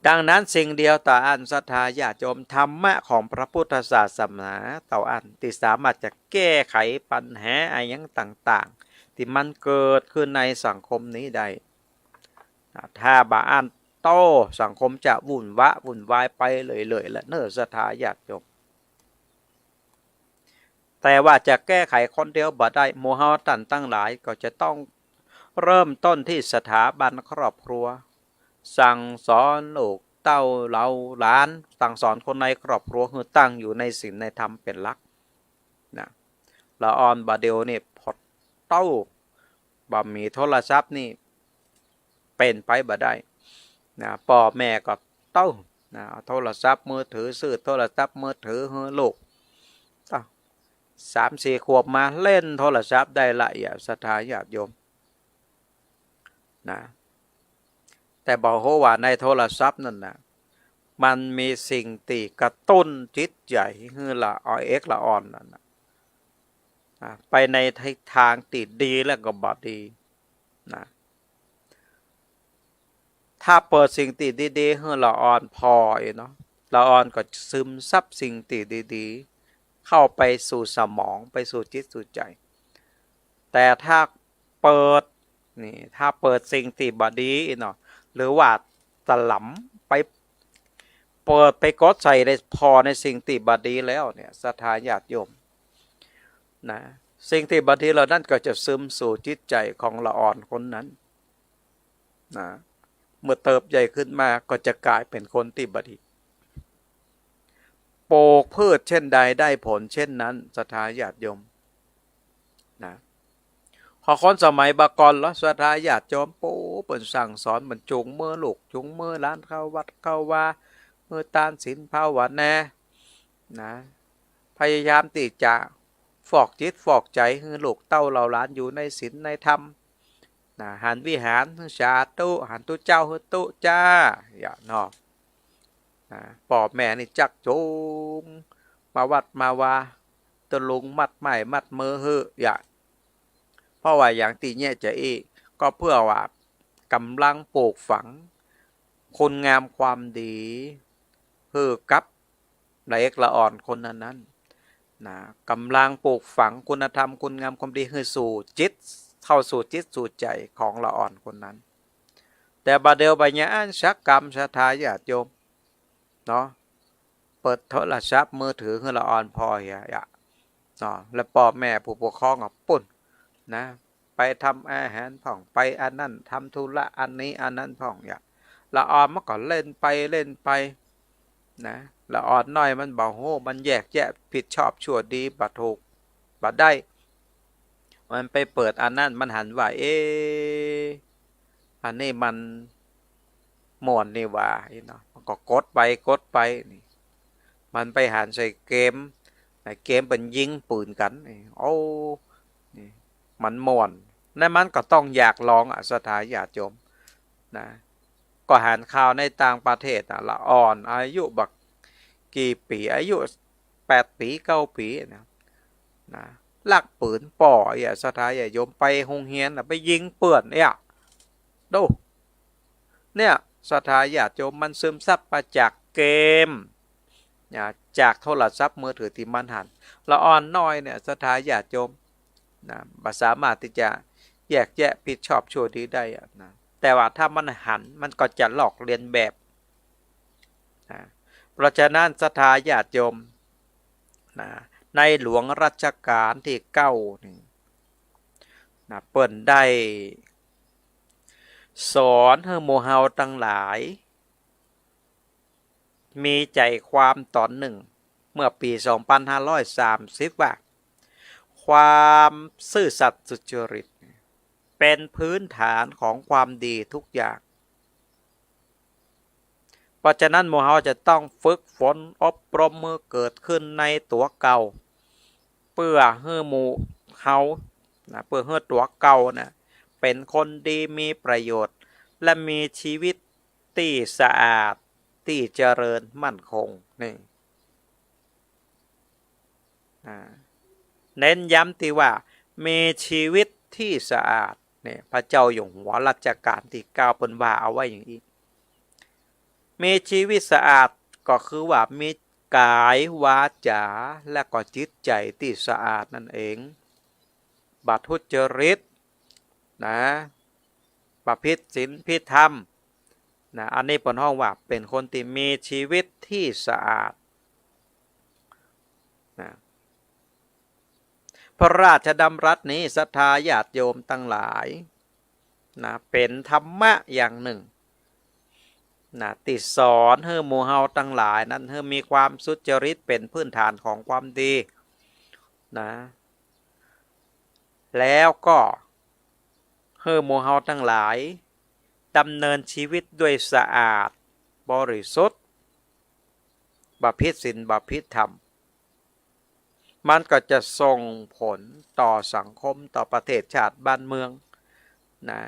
ดังนั้นสิ่งเดียวเต้าอั้น ศรัทธาญาติโยม ธรรมะของพระพุทธศาสนาเต้าอั้น ตี้สามารถจะแก้ไขปัญหาอะหยังต่างๆ ตี้มันเกิดขึ้นในสังคมนี้ได้ นะ ถ้าบ่อั้นโต้ สังคมจะวุ่นวะวุ่นวายไปเรื่อยๆ แหละเนาะ ศรัทธาญาติโยม แต่ว่าจะแก้ไขคนเดียวบ่ได้ หมู่เฮาต้านตังหลายก็จะต้องเริ่มต้นตี้สถาบันครอบครัว สั่งสอนลูกเต้าเหล่าหลาน สั่งสอนคนในครอบครัวหื้อตั้งอยู่ในศีลในธรรมเป๋นหลักนะ ละอ่อนบ่าเดี่ยวนี่ผ่อเต้า บ่มีโทรศัพท์นี่เป๋นไปบ่ได้นะ ป้อแม่ก็เต้านะ เอาโทรศัพท์มือถือ ซื้อโทรศัพท์มือถือหื้อลูก เต้า สามสี่ขวบมาเล่นโทรศัพท์ได้ละเหีย ศรัทธาญาติโยมนะ แต่บ่ฮู้ว่าในโทรศัพท์นั้นนะ มันมีสิ่งตี้กระตุ้นจิตใจ๋หื้อละอ่อน เอกละอ่อนนั้นนะ นะ ไปในทิศตางตี้ดีและก็บ่ดีนะ ถ้าเปิดสิ่งตี้ดีๆ หื้อละอ่อนผ่อเนาะ ละอ่อนก็จะซึมซับสิ่งตี้ดีๆ เข้าไปสู่สมอง ไปสู่จิตสู่ใจ๋ แต่ถ้าเปิด นี่ ถ้าเปิดสิ่งตี้บ่ดีเนาะ หรือว่าตะหลำไป เปิดไปกดใส่ใน ผ่อในสิ่งตี้บ่ดีแล้วเนี่ย ศรัทธาญาติโยมนะ สิ่งตี้บ่ดีเหล่านั้นก็จะซึมสู่จิตใจ๋ของละอ่อนคนนั้นนะ เมื่อเติบใหญ่ขึ้นมาก็จะก๋ายเป๋นคนตี้บ่ดี ปลูกพืชเช่นใดได้ผลเช่นนั้น ศรัทธาญาติโยมนะ ขอคนสมัยบ่าก่อนเหรอ ศรัทธาญาติโยม โอ้ เปิ้นสั่งสอน เปิ้นจูงมือลูก จูงมือหลานเข้าวัดเข้าวา หื้อตานศีลภาวนานะ พยายามตี้จะฟอกจิตฟอกใจ๋หื้อลูกเต้าเหล่าหลานอยู่ในศีลในธรรมนะ หันวิหารหื้อสาธุ หันตุ๊เจ้าหื้อตุ๊จ้า เหียเนาะ นะ ป้อแม่นี่จักจูงมาวัดมาวา ตะลุงมัดไม้มัดมือหื้อ เหีย เพราะว่าอย่างตี้เยียะจะอี้ ก็เพื่อว่ากำลังปลูกฝังคุณงามความดีหื้อกับละเอกละอ่อนคนนั้นๆ นะ กำลังปลูกฝังคุณธรรมคุณงามความดีหื้อสู่จิต เข้าสู่จิตสู่ใจ๋ของละอ่อนคนนั้น แต่บ่าเดี่ยวบ่าเยียะอันสักกำ ศรัทธาญาติโยมเนาะ เปิดโทรศัพท์มือถือหื้อละอ่อนผ่อเหียเนาะ แล้วป้อแม่ผู้ปกครองก็ปุ้นนะ ไปทำอาหารพ่อง ไปอันนั้น ทำธุระอันนี้อันนั้นพ่อง เหีย ละอ่อนมันก็เล่นไปเล่นไปนะ ละอ่อนน้อยมันบ่ฮู้ มันแยกแยะผิดชอบชั่วดีบ่ถูกบ่ได้ มันไปเปิดอันนั้น มันหันว่า เอ๊ะ อันนี้มันม่วนนี่หว่า อี้เนาะ มันก็กดไปกดไปนี่ มันไปหันใส่เกม ในเกมเปิ้นยิงปืนกั๋นนี่ โอ้ นี่ มันม่วน และมันก็ต้องอยากลองอะ ศรัทธาญาติโยมนะ ก็หันข่าวในต่างประเทศอะ ละอ่อนอายุบ่กี่ปี๋ อายุแปดปี๋ เก้าปี๋นะ นะ ลักปืนป้อเหีย ศรัทธาญาติโยม ไปโฮงเฮียนน่ะ ไปยิงเปื้อนเหีย ดู เนี่ย ศรัทธาญาติโยม มันซึมซับมาจากเกม นะ จากโทรศัพท์มือถือตี้มันหัน ละอ่อนน้อยเนี่ย ศรัทธาญาติโยม นะ บ่สามารถตี้จะแยกแยะผิดชอบชั่วดีได้อะนะ แต่ว่าถ้ามันหัน มันก็จะลอกเลียนแบบ นะ เพราะฉะนั้นศรัทธาญาติโยม นะ ในหลวงรัชกาลตี้เก้านี่ นะ เปิ้นได้สอนหื้อหมู่เฮาตังหลาย มีใจความต๋อนนึ่ง เมื่อปี๋สองปันห้าร้อยสามสิบ ว่า ความซื่อสัตย์สุจริต เป๋นพื้นฐานของความดีทุกอย่าง เพราะฉะนั้นหมู่เฮาจะต้องฝึกฝนอบรมหื้อเกิดขึ้นในตั๋วเก่า เปื้อหื้อหมู่เฮา นะ เปื้อหื้อตั๋วเก่านะ เป๋นคนดีมีประโยชน์ และมีชีวิตตี้สะอาด ตี้เจริญมั่นคง นี่ อ่า เน้นย้ำตี้ว่า มีชีวิตตี้สะอาด เนี่ย พระเจ้าอยู่หัวรัชกาลตี้เก้าเปิ้นว่าเอาไว้อย่างอี้ มีชีวิตสะอาดก็คือว่ามีก๋ายวาจาและก็จิตใจ๋ตี้สะอาดนั่นเอง บ่ทุจริต นะ บ่ผิดศีลผิดธรรม นะ อันนี้เปิ้นฮ้องว่าเป๋นคนตี้มีชีวิตตี้สะอาด นะ พระราชดำรัสนี้ ศรัทธาญาติโยมตังหลาย นะ เป๋นธรรมะอย่างนึ่ง นะ ตี้สอนหื้อหมู่เฮาตังหลายนั้น หื้อมีความสุจริตเป๋นพื้นฐานของความดี นะ แล้วก็หื้อหมู่เฮาตังหลายดำเนินชีวิตด้วยสะอาดบริสุทธิ์ บ่ผิดศีลบ่ผิดธรรม มันก็จะส่งผลต่อสังคม ต่อประเทศชาติบ้านเมือง นะ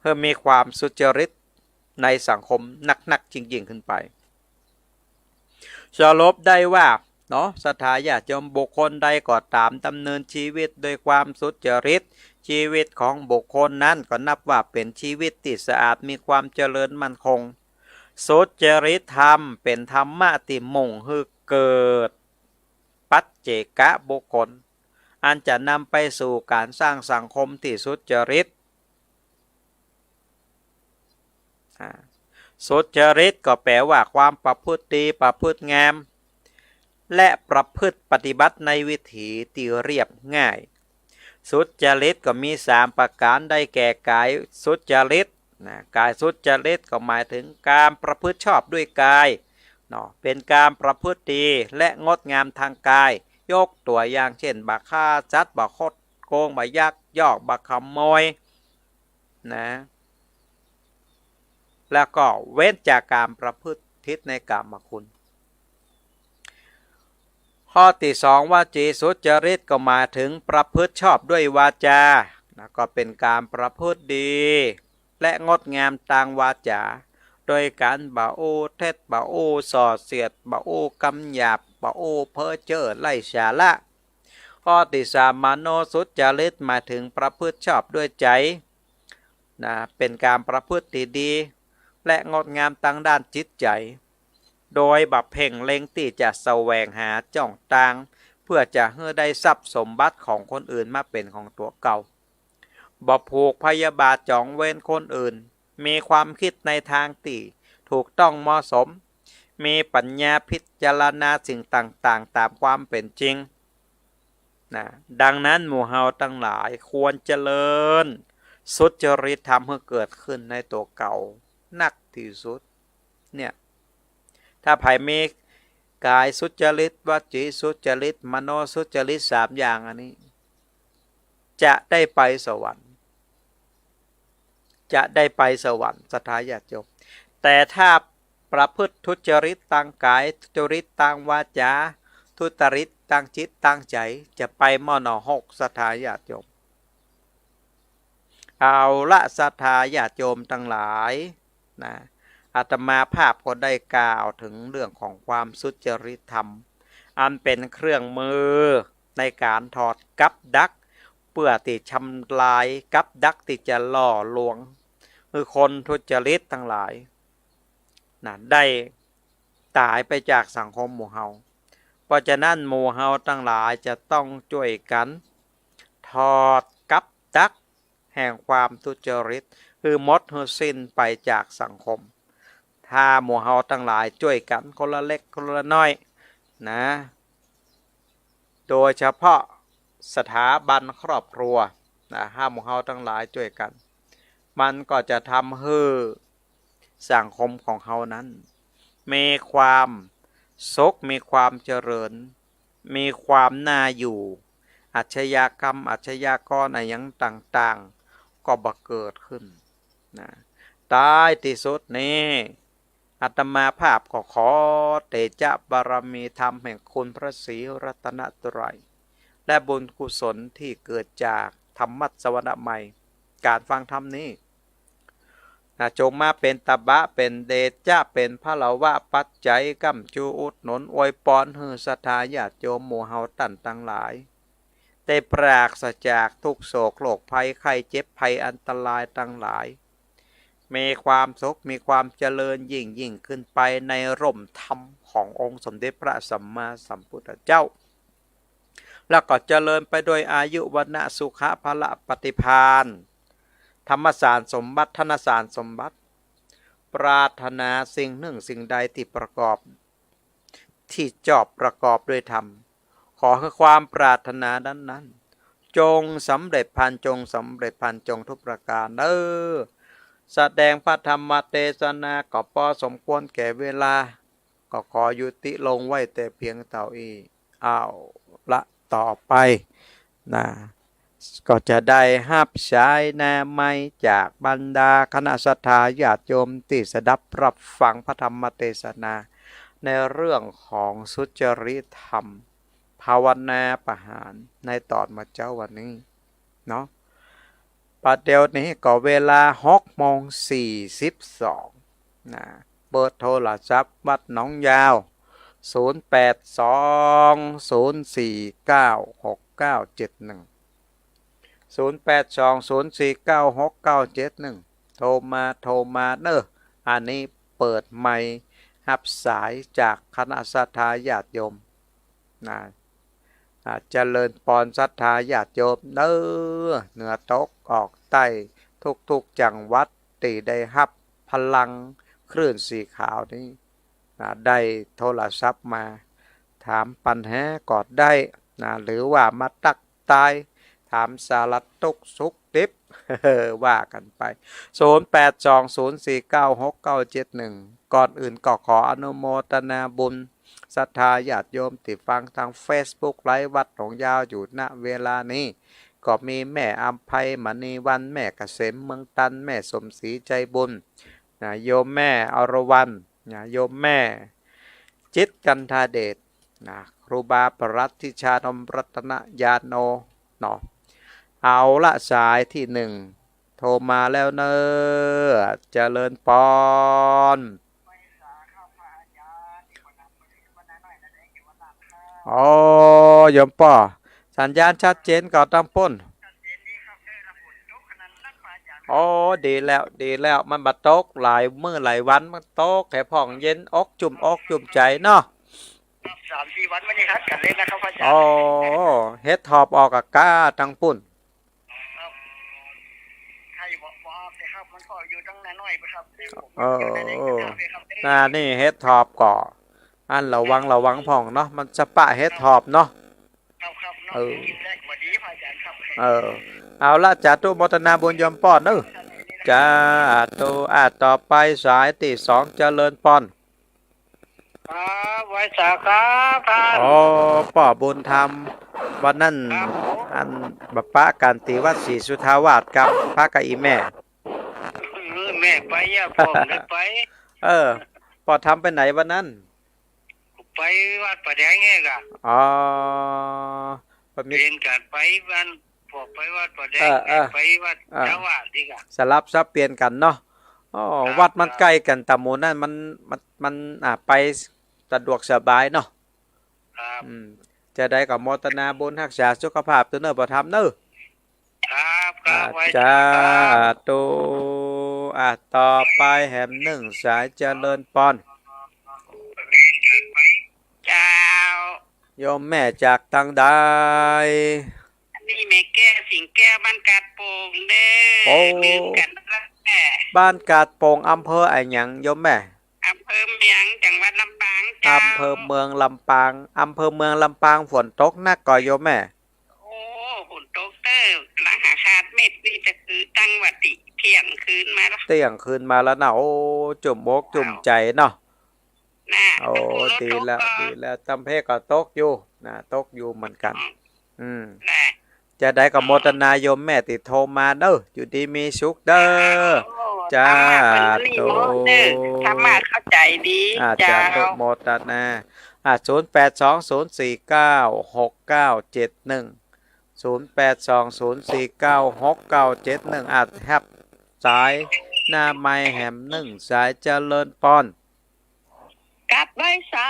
หื้อมีความสุจริตในสังคมนักๆ ยิ่งๆ ขึ้นไป สรุปได้ว่า เนาะ ศรัทธาญาติโยม บุคคลใดก็ต๋ามดำเนินชีวิตด้วยความสุจริต ชีวิตของบุคคลนั้นก็นับว่าเป๋นชีวิตตี้สะอาด มีความเจริญมั่นคง สุจริตธรรมเป๋นธรรมะตี้มุ่งหื้อเกิดปัจเจกบุคคล อันจะนำไปสู่ก๋านสร้างสังคมตี้สุจริต อ่า สุจริตก็แป๋ว่าความประพฤติดี ประพฤติงาม และประพฤติปฏิบัติในวิถีตี้เรียบง่าย สุจริตก็มีสามประก๋าน ได้แก่ก๋ายสุจริต นะ ก๋ายสุจริตก็หมายเถิงก๋านประพฤติชอบด้วยก๋าย เนาะ เป๋นก๋านประพฤติดีและงดงามตางก๋าย ยกตั๋วอย่างเจ้น บ่ฆ่าสัตว์ บ่คดโกง บ่ยักยอก บ่ขโมย นะ แล้วก็เว้นจากก๋านประพฤติผิดในกามคุณ ข้อตี้สอง วจีสุจริตก็หมายเถิงประพฤติชอบด้วยวาจา นะ ก็เป๋นก๋านประพฤติดี และงดงามตางวาจา โดยก๋านบ่อู้เท็จ บ่อู้ส่อเสียด บ่อู้กำหยาบ บ่อู้เพ้อเจ้อไร้สาระ ข้อตี้สาม มโนสุจริต หมายเถิงประพฤติชอบด้วยใจ๋ นะ เป๋นก๋านประพฤติตี้ดี และงดงามตางด้านจิตใจ๋ โดยบ่เพ่งเล็งตี้จะแสวงหาจ้องตาง เปื้อจะหื้อได้ทรัพย์สมบัติของคนอื่นมาเป๋นของตั๋วเก่า บ่ผูกพยาบาทจองเวรคนอื่น มีความกึ๊ดในตางตี้ถูกต้องเหมาะสม มีปัญญาพิจารณาสิ่งต่างๆ ต๋ามความเป๋นจริง นะ ดังนั้นหมู่เฮาตังหลายควรเจริญสุจริตธรรมหื้อเกิดขึ้นในตั๋วเก่านักตี้สุด เนี่ย ถ้าใผมีก๋ายสุจริต วจีสุจริต มโนสุจริต สามอย่างอันนี้ จะได้ไปสวรรค์ จะได้ไปสวรรค์ ศรัทธาญาติโยม แต่ถ้าประพฤติทุจริตตางก๋าย ทุจริตตางวาจา ทุจริตตางจิตตางใจ๋ จะไปหม้อนรก ศรัทธาญาติโยม เอาละ ศรัทธาญาติโยมตังหลาย นะ อาตมาภาพก็ได้กล่าวเถิงเรื่องของความสุจริตธรรม อันเป๋นเครื่องมือในก๋านถอดกับดัก ปื้อตี้ทำลายกับดักตี้จะล่อลวงหื้อคนทุจริตตังหลาย นะ ได้ต๋ายไปจากสังคมหมู่เฮา เพราะฉะนั้นหมู่เฮาตังหลายจะต้องจ้วยกั๋นถอดกับดักแห่งความทุจริตหื้อหมดหื้อสิ้นไปจากสังคม ถ้าหมู่เฮาตังหลายจ้วยกั๋นคนละเล็กคนละน้อยนะ โดยเฉพาะสถาบันครอบครัวนะ ถ้าหมู่เฮาตังหลายจ้วยกั๋น มันก็จะทำหื้อสังคมของเฮานั้น มีความสุข มีความเจริญ มีความน่าอยู่ อาชญากรรม อาชญากรอะหยังต่างๆ ก็บ่เกิดขึ้นนะ ท้ายตี้สุดนี้ อาตมาภาพก็ขอเตจะบารมีธรรมแห่งคุณพระศรีรัตนตรัย และบุญกุศลที่เกิดจากธรรมสวนามัย ก๋านฟังธรรมนี้ นะ จงมาเป๋นตบะ เป๋นเตจะ เป๋นพละวะปัจจัย ก้ำจูอุดหนุนอวยปอนหื้อศรัทธาญาติโยมหมู่เฮาต้านตังหลาย ได้ปราศจากทุกข์โศกโรคภัยไข้เจ็บภัยอันตรายตังหลาย มีความสุข มีความเจริญยิ่งๆ ขึ้นไปในร่มธรรมขององค์สมเด็จพระสัมมาสัมพุทธเจ้า แล้วก็เจริญไปด้วยอายุ วรรณะ สุขะ พละ ปฏิภาณ ธรรมสารสมบัติ ธนสารสมบัติ ปรารถนาสิ่งหนึ่งสิ่งใดตี้ประกอบ ตี้จอบประกอบด้วยธรรม ขอหื้อความปรารถนานั้นๆ จงสำเร็จพลัน จงสำเร็จพลัน จงทุกประก๋านเน่อ แสดงพระธรรมเตสนาก็ปอสมควรแก่เวลา ก็ขอยุติลงไว้แต่เพียงเต้าอี้ เอาละ ต่อไปนะ ก็จะได้ฮับสายหน้าไม้จากบรรดาคณะศรัทธาญาติโยมตี้สดับรับฟังพระธรรมเตสนา ในเรื่องของสุจริตธรรม ภาวนาประหารในต๋อนเมื่อเจ๊าวันนี้เนาะ ปัจจุบันนี้ก็เวลาหกโมงสี่สิบสองนะ เบอร์โทรศัพท์วัดหนองยาว ศูนย์แปดสอง ศูนย์สี่เก้า หกเก้าเจ็ดหนึ่ง ศูนย์แปดสอง ศูนย์สี่เก้า หกเก้าเจ็ดหนึ่ง โทรมา โทรมาเน่อ อันนี้เปิดไมค์ฮับสายจากคณะศรัทธาญาติโยมนะ อ่า เจริญปอนศรัทธาญาติโยมเน่อ เหนือตกออกใต้ ทุกๆ จังหวัดตี้ได้ฮับพลังคลื่นสีขาวนี้นะ ได้โทรศัพท์มาถามปัญหาก็ได้นะ หรือว่ามาตัก ตาย ถามสารทุกข์สุขดิบ ว่ากั๋นไป ศูนย์แปดสอง ศูนย์สี่เก้า หกเก้าเจ็ดหนึ่ง ก่อนอื่นก็ขออนุโมทนาบุญศรัทธาญาติโยมตี้ฟังตางเฟซบุ๊กไลฟ์วัดหนองยาวอยู่ ณ เวลานี้ ก็มีแม่อำไพ มณีวรรณ แม่เกษม เมืองตรัง แม่สมศรี ใจบุญ นะ โยมแม่อรวรรณ นะ โยมแม่จิตร จันทาเดช นะ ครูบาปรัตน์ ทิชานนท์ รัตนญาโณ เนาะ เอาละ สายตี้หนึ่ง โทรมาแล้วเน่อ เจริญปอน อ๋อ โยมป้อ สัญญาณชัดเจนก่อตางปุ้น อ๋อ ดีแล้ว ดีแล้ว มันบ่ตกหลายมื้อหลายวัน มันตกแค่พ่องเย็นอกจุ่มอกจุ่มใจ๋เนาะ ครับ สามสี่วันมานี่ฮัดกั๋นเลยนะครับ พระอาจ๋ารย์ อ๋อ เห็ดถอบออกอะก้าตางปุ้น ครับ ใครบอก บอกเลยครับ มันก็อยู่ตางน้อยๆ ไปครับ เออ อยู่ในนี้ครับ นานี่เห็ดถอบก่อ อันระวัง ระวังพ่องเนาะ มันจะปะเห็ดถอบเนาะ ครับ ครับ เออ กินแรกกว่าดี พระอาจ๋ารย์ครับ เออ เอาละ สาธุโมทนาบุญโยมป้อเน่อ สาธุ อ่ะ ต่อไปสายตี้สอง เจริญปอน ครับ ไหว้สาครับท่าน อ๋อ ป้อบุญธรรม วันนั้น ครับผม อันบ่ปะกั๋นตี้วัดศรีสุทธาวาสกับพระกับอี่แม่ เออ แม่ไปอะ ป้อบ่ได้ไป เออ ป้อธรรมไปไหนวันนั้น ไปวัดป่าแดงแฮะกะ อ๋อ บ่มี เปลี่ยนกั๋นไปวัน ป้อไปวัดป่าแดง เออ เออ แม่ไปวัด เออ สุทธาวาสตี้กะ สลับสับเปลี่ยนกั๋นเนาะ อ๋อ ครับ วัดมัน ครับ ใก้กั๋น ต๋ามหมู่นั้นมัน มัน มัน อ่า ไปสะดวกสบายเนาะ ครับ อืม จาใดก็โมทนาบุญ ฮักษาสุขภาพตวยเน่อป้อธรรมเน่อ อ่า สาธุ อ่า ต่อไปแหมนึ่งสาย เจริญปอน เจ้า โยมแม่จากตางใด อันนี้แม่แก้ว สิงห์แก้ว บ้านกาดโป่งเด้อ โอ้ ลืมกั๋นละแม่ บ้านกาดโป่ง อำเภออะหยังโยมแม่ อำเภอเมือง จังหวัดลำปางเจ้า อำเภอเมืองลำปาง อำเภอเมืองลำปาง ฝนตกนักก่อโยมแม่ โอ้ ฝนตกเต๊อะ หลังหาขาดเม็ดนี่จะคือตั้งว่าติเที่ยงคืนมาละ เที่ยงคืนมาแล้วนะ โอ้ จุ่มอกจุ่มใจ๋เนาะ น่ะ โอ้ ตะปูรถ ดีแล้ว ตกก่อน ดีแล้ว ตำเพก็ตกอยู่นะ ตกอยู่เหมือนกั๋น อืม อืม น่ะ จะใดก็โมทนาโยมแม่ตี้โทรมาเด้อ อยู่ดีมีสุขเด้อ เจ้า สาธุ ธรรมะเปิ้นนี่เนาะเด้อ ธรรมะเข้าใจ๋ดี อ่า เจ้า สาธุ โมทนา อ่า ศูนย์แปดสองศูนย์สี่เก้าหกเก้าเจ็ดหนึ่ง ศูนย์แปดสองศูนย์สี่เก้าหกเก้าเจ็ดหนึ่ง อ่า ฮับสายหน้าไมค์แหมนึ่งสาย เจริญปอน กราบไหว้สา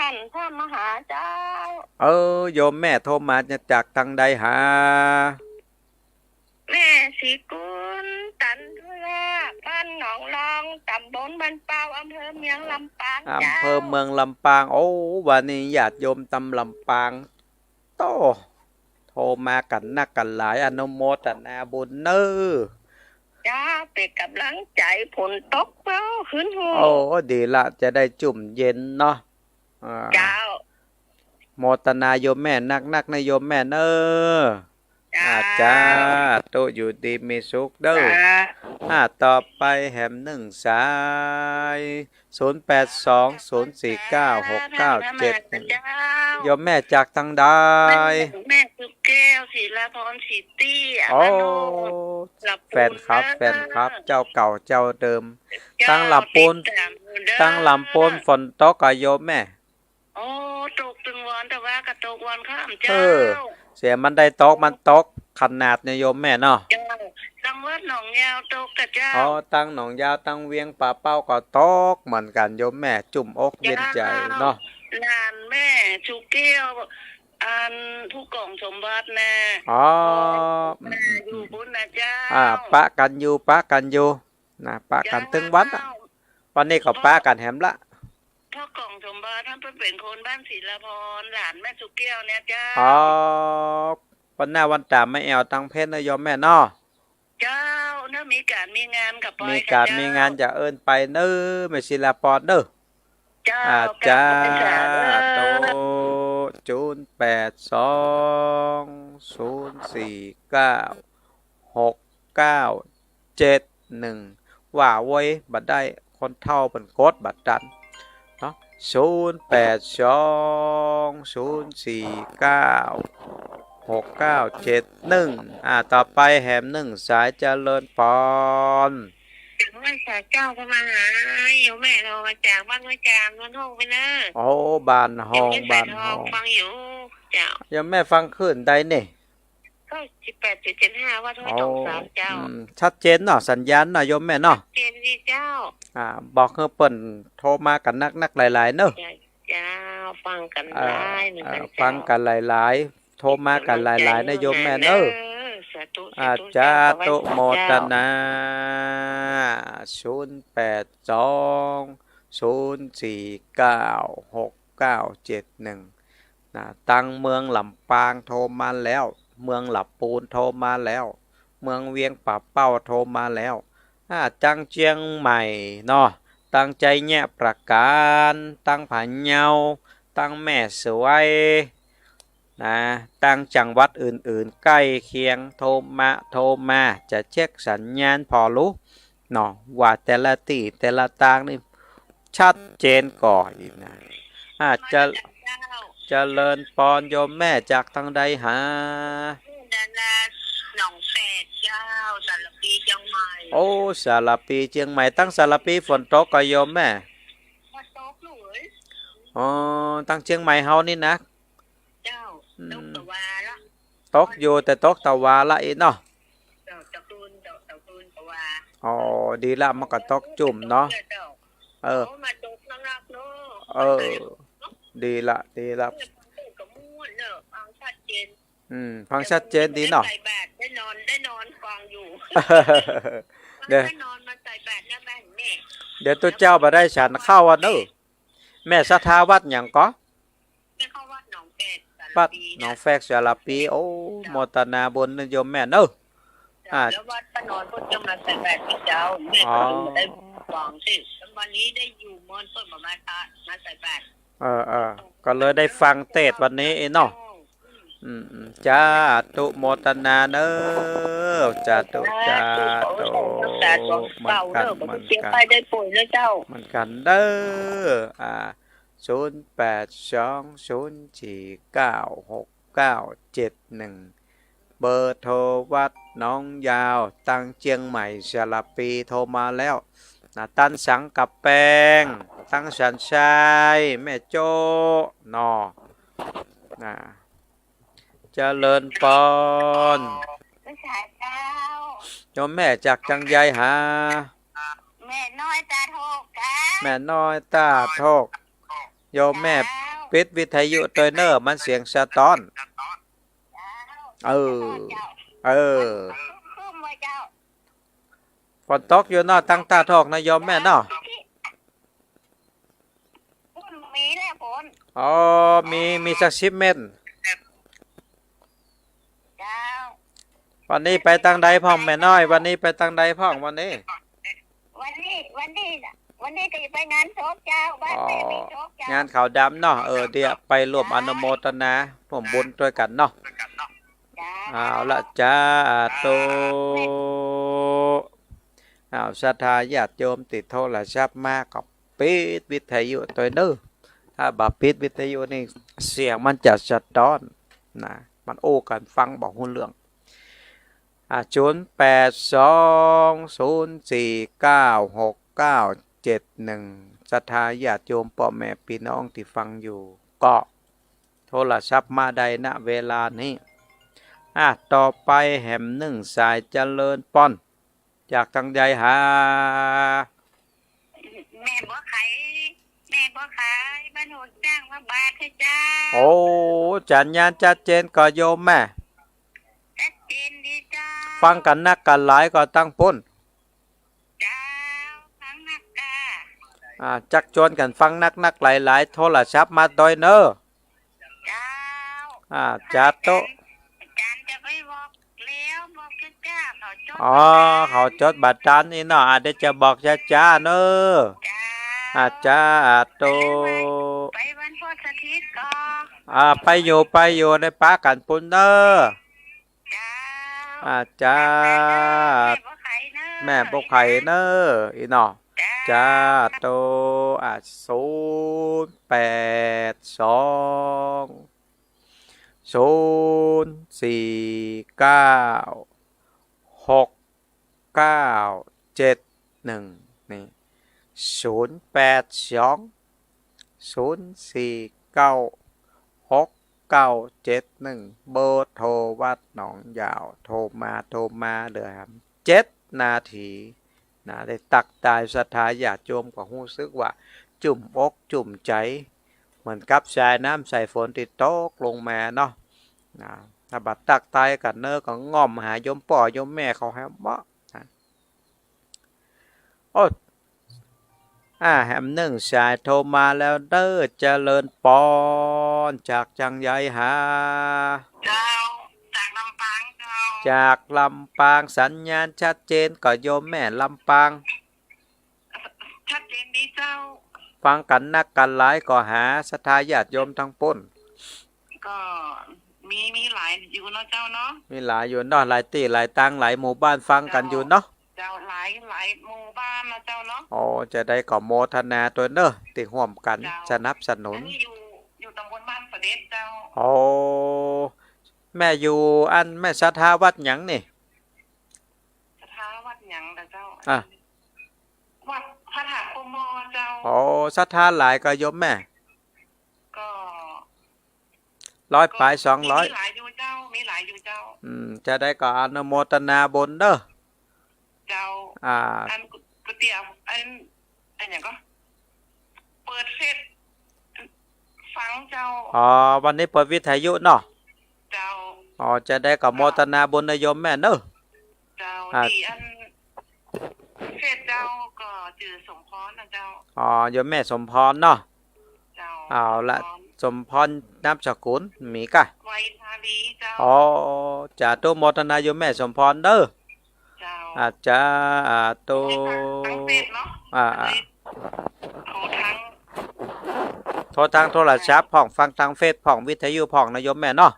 ต้านพระมหาเจ้า เออ โยมแม่โทรมาจากตางใดหา แม่ศรีกุล ตันธุระ บ้านหนองลอง ต๋ำบลบ้านเป้า อำเภอเมืองลำปางเจ้า อำเภอเมืองลำปาง โอ้ วันนี้ญาติโยมตางลำปาง โต้ โทรมากั๋นนักกั๋นหลาย อนุโมทนาบุญเน้อ เจ้า เป๋นก๋ำลังใจ๋ ฝนตกเปล่า หึนหู โอ้ ดีละ จะได้จุ่มเย็นเนาะ อ่า เจ้า โมทนาโยมแม่นักๆ นะโยมแม่เน้อ เจ้า อ่า สาธุ อยู่ดีมีสุขเด้อ สาธุ อ่า ต่อไปแหมนึ่งสาย ศูนย์แปดสองศูนย์สี่เก้าหกเก้าเจ็ดหนึ่ง เจ้า โยมแม่จากตางใด แม่ แม่สุแก้ว ศิลาพร ศรีเตี้ย โอ้ บ้านโน่น ลำปูน แฟนคลับ เด้อ แฟนคลับ เจ้าเก่าเจ้าเดิม เจ้า ตางลำปูน ติดต๋ามอยู่เด้อ ตางลำปูนฝนตกก่อโยมแม่ โอ้ ตกตึงวัน แต่ว่าก็ตกวันค่ำเจ้า เออ เสียมันได้ตก มันตกขนาดเนี่ยโยมแม่เนาะ เจ้า ตางวัดหนองยาวตกก่อเจ้า อ๋อ ตางหนองยาว ตางเวียงป่าเป้าก็ตกเหมือนกั๋นโยมแม่ จุ่มอกเย็นใจ๋เนาะ เจ้า หลานแม่สุแก้ว อันผู้กองสมบัตินะ อ๋อ อืม อยู่ปู๊นนะเจ้า อ่า ปะกั๋นอยู่ ปะกั๋นอยู่ นะ ปะกั๋นตึงวันอะ เจ้า วันนี้ก็ปะกั๋นแหมละ พ่อกองสมบัติ ต้านเปิ้นเป๋นคนบ้านศิลาพร หลานแม่สุแก้วเนี่ยเจ้า อ๋อ วันหน้าวันต๋ามาแอ่วตางเพชรนะโยมแม่เนาะ เจ้า เนาะ มีก๋านมีงานก็ไป มีก๋าน เจ้า มีงานจะเอิ้นไปเน้อ แม่ศิลาพรเน้อ เจ้า อ่า กราบไหว้สา สาธุ ศูนย์แปดสองศูนย์สี่เก้าหกเก้าเจ็ดหนึ่ง ว่าโว้ย บ่ได้ คนเฒ่าเปิ้นกดบ่ตันเนาะ ศูนย์แปดสองศูนย์สี่เก้าหกเก้าเจ็ดหนึ่ง อ่า ต่อไปแหมนึ่งสาย เจริญปอน เจ้า ไหว้สาเจ้า ก็มาหาโยมแม่ โทรมาจากบ้านห้วยจาม บ้านห้องไปเน้อ โอ้ บ้านห้อง โยมแม่สายทอง บ้านห้อง ฟังอยู่ เจ้า โยมแม่ฟังคลื่นใดนี่ เก้าสิบแปดจุดเจ็ดห้า วัดห้วยต๋องสาม เจ้า อืม ชัดเจนเนาะ สัญญาณเนาะโยมแม่เนาะ ชัดเจนดีเจ้า อ่า บอกหื้อเปิ้นโทรมากั๋นนักๆ หลายๆ เน้อ เจ้า ฟังกั๋น อ่า หลายเหมือนกั๋น อ่า ฟังกั๋นหลายๆ โทรมากั๋นหลายๆ เน้อโยมแม่เน้อ สาธุ อ่า สาธุ สาธุ เจ้า โมทนา ศูนย์แปดสองศูนย์สี่เก้าหกเก้าเจ็ดหนึ่ง นะ ตางเมืองลำปางโทรมาแล้ว เมืองลำปูนโทรมาแล้ว เมืองเวียงป่าเป้าโทรมาแล้ว อ่า ตางเจียงใหม่เนาะ ตางชัยปราการ ตางพะเยา ตางแม่สวย นะ ตางจังหวัดอื่นๆ ใก้เคียง โทรมา โทรมา จะเช็คสัญญาณผ่อลู เนาะ ว่าแต่ละตี้แต่ละตางนี่ ชัดเจนก่ออีกนะ อ่า จะ เจ้า เจริญปอนโยมแม่จากตางใดหา ดาราหนองแฝกเจ้า สารภีเจียงใหม่ โอ้ สารภีเจียงใหม่ ตางสารภีฝนตกก่อโยมแม่ บ่ตกลูกเอ้ย อ๋อ ตางเจียงใหม่เฮานี่นะ เจ้า อืม ตกตะวาละ ตกอยู่ แต่ตกตะวาละอี้เนาะ เจ้า ตะคืน เจ้า ตะคืนตะวา อ๋อ ดีละ มันก็ตกจุ่มเนาะ เจ้า เออ โอ้ มาตกนักๆ เนาะ เออ ดีละ ดีละ เนี่ย ฟังก็ม่วนเนาะ ฟังชัดเจน อืม ฟังชัดเจนดีเนาะ ได้ใส่บาตร ได้นอน ได้นอนฟัง เดี๋ยว ก็นอนมาใส่บาตรหน้าบ้านแม่ เดี๋ยวตุ๊เจ้าบ่ได้ฉันข้าวอะเนอะ แม่ศรัทธาวัดหยังก่อ แม่เข้าวัดหนองแฝกสารปี วัดหนองแฝกสารปี โอ้ เจ้า โมทนาบุญนะโยมแม่เนอะ เจ้า อ่า แล้ววัดป้านอนเพิ่นจะมาใส่บาตรที่เจ้า แม่ก็เลย อ๋อ บ่ได้ฟังสิ วันนี้ได้อยู่เมินเพิ่นบ่มาทะ มาใส่บาตร เออ เออ ก็เลยได้ฟังเทศน์วันนี้เนาะ อืม อืม สาธุโมทนาเนอะ สาธุ สาธุ สาธุ เหมือนกัน เหมือนกัน เหมือนกันเด้อ อ่า ศูนย์แปดสอง ศูนย์สี่เก้า หกเก้าเจ็ดหนึ่ง เบอร์โทรวัดหนองยาว ตังเจียงใหม่สารปี โทรมาแล้วนะ ตันสังกะแปง ตังสันทราย แม่โจ้เนาะ นะ เจริญปอน เจ้า โยมแม่จากจังใดหา แม่น้อยตาดหก เจ้า แม่น้อยตาดหก โยมแม่ เจ้า ปิดวิทยุตวยเนอะ มันเสียงสะท้อน เจ้า เออ เจ้า เออ ครึ้มๆ ไว้เจ้า ฝนตกอยู่เนาะ ตังตาดหกนะโยมแม่เนาะ ฝนมีแหละฝน อ๋อ มี มีสักสิบเม็ด เจ้า วันนี้ไปตังใดพ่องแม่น้อย วันนี้ไปตังใดพ่องวันนี้ วันนี้ วันนี้ วันนี้ก็จะไปงานศพเจ้า บ้านแม่มีศพเจ้า อ๋อ งานขาวดำเนาะ เออ เดี๋ยวไปร่วมอนุโมทนา ร่วมบุญตวยกั๋นเนาะ เจ้า เอาละ สาธุ เอา ศรัทธาญาติโยมติดโทรศัพท์มาก็ปิดวิทยุตวยเนอะ ถ้าบ่ปิดวิทยุนี่เสียงมันจะสะท้อนนะ มันอู้กั๋นฟังบ่ฮู้เรื่อง อ่ะ ศูนย์แปดสอง ศูนย์สี่เก้า หกเก้าเจ็ดหนึ่ง ศรัทธาญาติโยมป้อแม่ปี้น้องตี้ฟังอยู่ ก็โทรศัพท์มาได้ ณ เวลานี้ อ่ะ ต่อไปแหมนึ่งสาย เจริญปอน จากตังใดหา แม่บัวไข แม่บัวไข บ้านหัวจ้าง พระบาทเจ้า โอ้ สัญญาณชัดเจนก่อโยมแม่ ชัดเจนดีเจ้า ฟังกั๋นนักกั๋นหลายก่อตังปุ้น เจ้า ฟังนักกา อ่า จักจวนกั๋นฟังนักๆ หลายๆ โทรศัพท์มาตวยเนอะ เจ้า อ่า สาธุ อาจ๋ารย์จะไปบอกแล้ว บอกจ้าๆ เขาจด อ๋อ บ่ทัน เขาจดบ่ทันอี้เนาะ อ่า เดี๋ยวจะบอกจ้าๆ เนอะ เจ้า อ่า สาธุ ไปวันพุธอาทิตย์ก่อ อ่า ไปอยู่ ไปอยู่ ได้ปะกั๋นปุ้นเนอะ เจ้า อ่า เจ้า แม่บัวไขเนอะ แม่บัวไขเนอะ อี้เนาะ เจ้า สาธุ อ่า ศูนย์แปดสอง ศูนย์สี่เก้า หกเก้าเจ็ดหนึ่ง นี่ ศูนย์แปดสอง ศูนย์สี่เก้า หกเก้าเจ็ดหนึ่ง เบอร์โทรวัดหนองยาว โทรมา โทรมา เหลือเจ็ดนาที นะ ได้ตักตายศรัทธาญาติโยมก็ฮู้สึกว่าจุ่มอกจุ่มใจ๋ เหมือนกับสายน้ำสายฝนตี้ตกลงมาเนาะ นะ ถ้าบ่ตักตายกั๋นเนอะ ก็ง่อมหาโยมป้อโยมแม่เขาแหมเนาะ นะ โอ้ อ่า แหมนึ่งสายโทรมาแล้วเด้อ เจริญปอน จากจังใดหา เจ้า จากลำปางเจ้า จากลำปาง สัญญาณชัดเจนก่อโยมแม่ลำปาง ชัดเจนดีเจ้า ฟังกั๋นนักกั๋นหลายก่อหาศรัทธาญาติโยมตังปุ้น ก็มี มีหลายอยู่เนาะเจ้าเนาะ มีหลายอยู่เนาะ หลายตี้หลายตังหลายหมู่บ้านฟังกั๋นอยู่เนาะ เจ้า หลาย หลายหมู่บ้านนะเจ้าเนาะ อ๋อ จะได้ก็โมทนาตวยเนอะ ตี้ฮ่วมกั๋น เจ้า สนับสนุน อันนี้อยู่ อยู่ตำบลบ้านเสด็จเจ้า โอ้ แม่อยู่อัน แม่ศรัทธาวัดหยังนี่ ศรัทธาวัดหยังล่ะเจ้า อ่ะ วัดพระธาตุโคมอเจ้า โอ้ ศรัทธาหลายก่อโยมแม่ ก็ ร้อยป๋าย สองร้อย มีหลายอยู่เจ้า มีหลายอยู่เจ้า อืม จะได้ก็อนุโมทนาบุญเนอะ เจ้า อ่า อันก๋วยเตี๋ยว อัน อันหยังก่อ เปิดเฟซฟังเจ้า อ๋อ วันนี้เปิดวิทยุเนาะ เจ้า อ๋อ จะได้ก็โมทนาบุญนะโยมแม่เนอะ เจ้า อ่า ปกติอัน เฟซเจ้าก็จื้อสมพรนะเจ้า อ๋อ โยมแม่สมพรเนาะ เจ้า เอาละ สมพร สมพรนามสกุลมีก่ะ ไวทาลีเจ้า อ๋อ สาธุโมทนาโยมแม่สมพรเด้อ เจ้า อาจจะ อ่า โต ไว้ทาง ทางเฟซเนาะ อ่า อ่า เลยโทรทาง โทรทางโทรศัพท์พ่อง ฟังทางเฟซพ่อง วิทยุพ่องนะโยมแม่เนาะ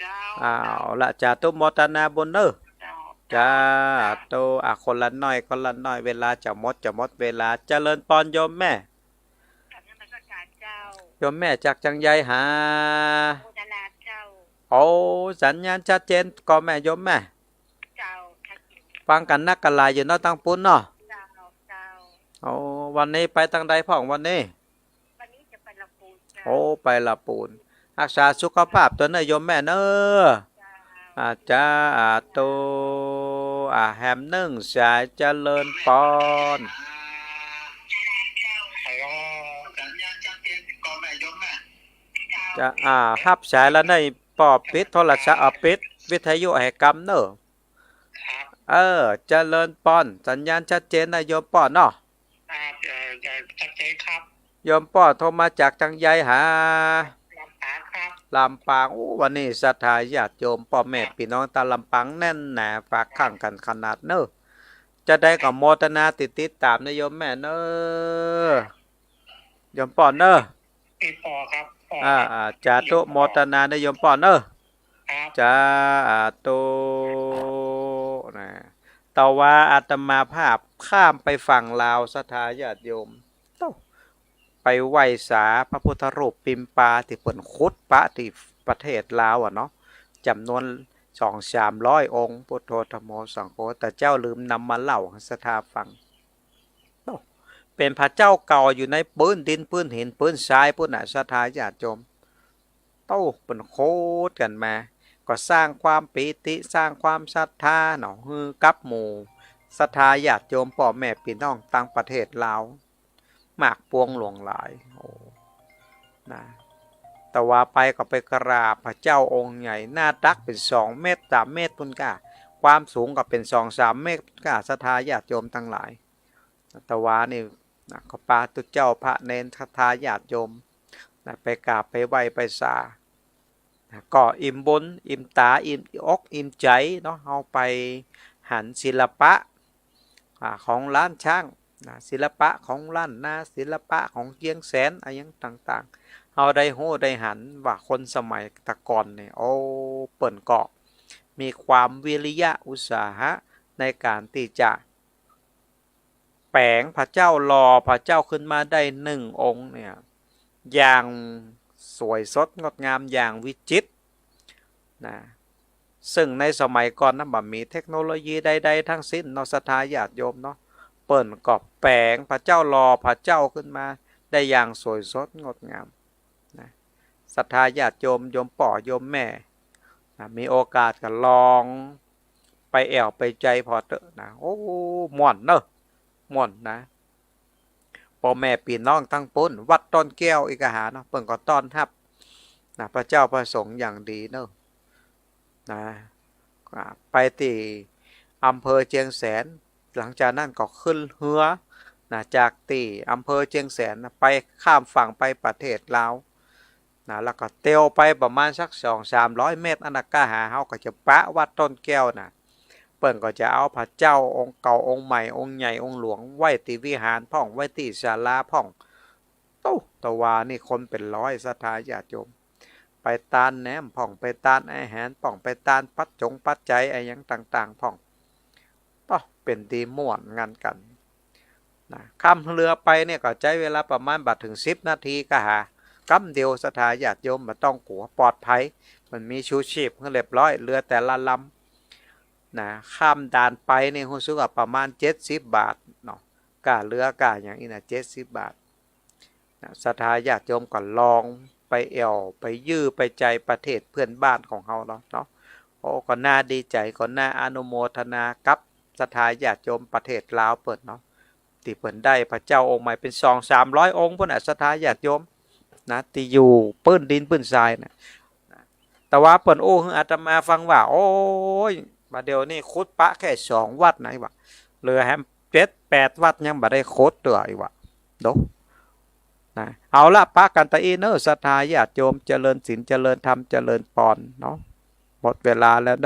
เจ้า เอาละ สาธุโมทนาบุญเนอะ เจ้า สาธุ อ่ะ คนละหน้อย คนละหน้อย เวลาจะหมด จะหมดเวลา เจริญปอนโยมแม่ กราบนมัสการเจ้า โยมแม่จากจังใยหา โมทนาเจ้า โอ้ สัญญาณชัดเจนก่อแม่โยมแม่ เจ้า ชัดเจน ฟังกั๋นนักกั๋นหลายอยู่เนาะตังปุ้นเนาะ เจ้า เจ้า โอ้ วันนี้ไปตังใดพ่องวันนี้ วันนี้จะไปละปูนเจ้า โอ้ ไปละปูน ฮักษาสุขภาพตั๋วเนอะโยมแม่เนอะ เจ้า อาจา อาโต อ่า แหมนึ่งสายเจริญปอน จะ อ่า ฮับสายแล้วเน่ย ป้อปิดโทรศัพท์ อ่า ปิดวิทยุหื้อกำเนอะ ครับ เออ เจริญปอน สัญญาณชัดเจนนะโยมป้อเนาะ ครับ เอ่อ เอ่อ ชัดเจนครับ โยมป้อโทรมาจากจังใยหา ลำปางครับ ลำปาง โอ้ วันนี้ศรัทธาญาติโยมป้อแม่ ครับ ปี้น้องตางลำปางแน่นหนา ฝากข้างกั๋นขนาดเนอะ จะได้ก็โมทนาติดติดต๋ามนะโยมแม่เนอะ โยมป้อเนอะ พี่ปอครับ ปอ อ่า ครับ อ่า สาธุโมทนานะโยมป้อเนอะ ครับ สาธุ นะ แต่ว่าอาตมาภาพข้ามไปฝั่งลาว ศรัทธาญาติโยม โต้ ไปไหว้สาพระพุทธรูปปิมปาตี้เปิ้นขุดปะตี้ประเทศลาวอะเนาะ จ๋ำนวนสองสามร้อยองค์ พุทโธธัมโมสังโฆ แต่เจ้าลืมนำมาเล่าหื้อศรัทธาฟัง โต้ เป๋นพระเจ้าเก่าอยู่ในปื้นดินปื้นหินปื้นทรายปู้นน่ะ ศรัทธาญาติโยม โต้ เปิ้นขุดกั๋นมา ก็สร้างความปีติ สร้างความศรัทธาเนาะ หื้อกับหมู่ศรัทธาญาติโยมป้อแม่ปี้น้องตางประเทศลาว มากปวงหลวงหลาย โอ้ นะ แต่ว่าไปก็ไปกราบพระเจ้าองค์ใหญ่ หน้าตักเป๋นสองเมตร สามเมตรปู้นก้า ความสูงก็เป๋นสองสามเมตรปู้นก้า ศรัทธาญาติโยมตังหลาย แต่ว่านี่นะ ก็ปาตุ๊เจ้าพระเณรศรัทธาญาติโยมนะ ไปกราบไปไหว้ไปสา นะ ก็อิ่มบุญ อิ่มต๋า อิ่มอก อิ่มใจ๋เนาะ เฮาไปหันศิลปะ อ่า ของล้านช้างนะ ศิลปะของล้านนา ศิลปะของเจียงแสน อะหยังต่างๆ เฮาได้ฮู้ได้หันว่าคนสมัยตะก่อนเนี่ย โอ้ เปิ้นก็มีความวิริยะอุตสาหะในก๋านตี้จะ แป๋งพระเจ้า หล่อพระเจ้าขึ้นมาได้นึ่งองค์เนี่ย อย่างสวยสดงดงาม อย่างวิจิตรนะ ซึ่งในสมัยก่อนนั้นบ่มีเทคโนโลยีใดๆ ทั้งสิ้นเนาะ ศรัทธาญาติโยมเนาะ เปิ้นก็แป๋งพระเจ้า หล่อพระเจ้าขึ้นมาได้อย่างสวยสดงดงาม นะ ศรัทธาญาติโยม โยมป้อโยมแม่ นะ มีโอกาสก็ลองไปแอ่วไปใจ๋ผ่อเต๊อะนะ โอ้ ม่วนเนอะ ม่วนนะ ป้อแม่ปี้น้องตังปู้น วัดต้นแก้วอีกอะหาเนาะ เปิ้นก็ต้อนฮับนะ พระเจ้าพระสงฆ์อย่างดีเนอะ นะ อ่า ไปตี้อำเภอเจียงแสน หลังจากนั้นก็ขึ้นเฮือนะ จากตี้อำเภอเจียงแสนนะ ไปข้ามฝั่งไปประเทศลาวนะ แล้วก็เตียวไปประมาณสักสองสามร้อยเมตร อันนั้นก้าหา เฮาก็จะปะวัดต้นแก้วนะ เปิ้นก็จะเอาพระเจ้าองค์เก่าองค์ใหม่ องค์ใหญ่องค์หลวง ไว้ตี้วิหารพ่อง ไว้ตี้ศาลาพ่อง โต้ แต่ว่านี่คนเป๋นร้อย ศรัทธาญาติโยม ไปตานแหนมพ่อง ไปตานอาหารพ่อง ไปตานปัจจงปัจจัยอะหยังต่างๆ พ่อง โต้ เป๋นตี้ม่วนงันกั๋นนะ ข้ามเฮือไปเนี่ยก็ใจ๊เวลาประมาณบ่เถิงสิบนาทีก้าหา กำเดียว ศรัทธาญาติโยม บ่ต้องกั๋ว ปลอดภัย มันมีชูชีพหื้อเรียบร้อย เฮือแต่ละลำนะ ข้ามด่านไปนี่ฮู้สึกว่าประมาณเจ็ดสิบบาทเนาะ ก้าเฮือก้าอะหยังอี้นะ เจ็ดสิบบาท นะ ศรัทธาญาติโยมก็ลองไปแอ่วไปยื่อไปใจ๋ประเทศเปื้อนบ้านของเฮาเนาะ เนาะ โอ้ ก็น่าดีใจ๋ ก็น่าอนุโมทนากับศรัทธาญาติโยมประเทศลาวเปิ้นเนาะ ตี้เปิ้นได้พระเจ้าองค์ใหม่เป๋นสองสามร้อยองค์ปู้นน่ะ ศรัทธาญาติโยมนะ ตี้อยู่ปื้นดินปื้นทรายน่ะ นะ แต่ว่าเปิ้นอู้หื้ออาตมาฟังว่า โอ้ย บ่าเดี่ยวนี้ขุดปะแค่สองวัดนะ อีหว่า เหลือแหมเจ็ดแปดวัดยังบ่ได้ขุดเตื้อ อีหว่า โด นะ เอาละ ปะกั๋นตะอี้เน่อ ศรัทธาญาติโยม เจริญศีล เจริญธรรม เจริญปอนเนาะ หมดเวลาแล้ว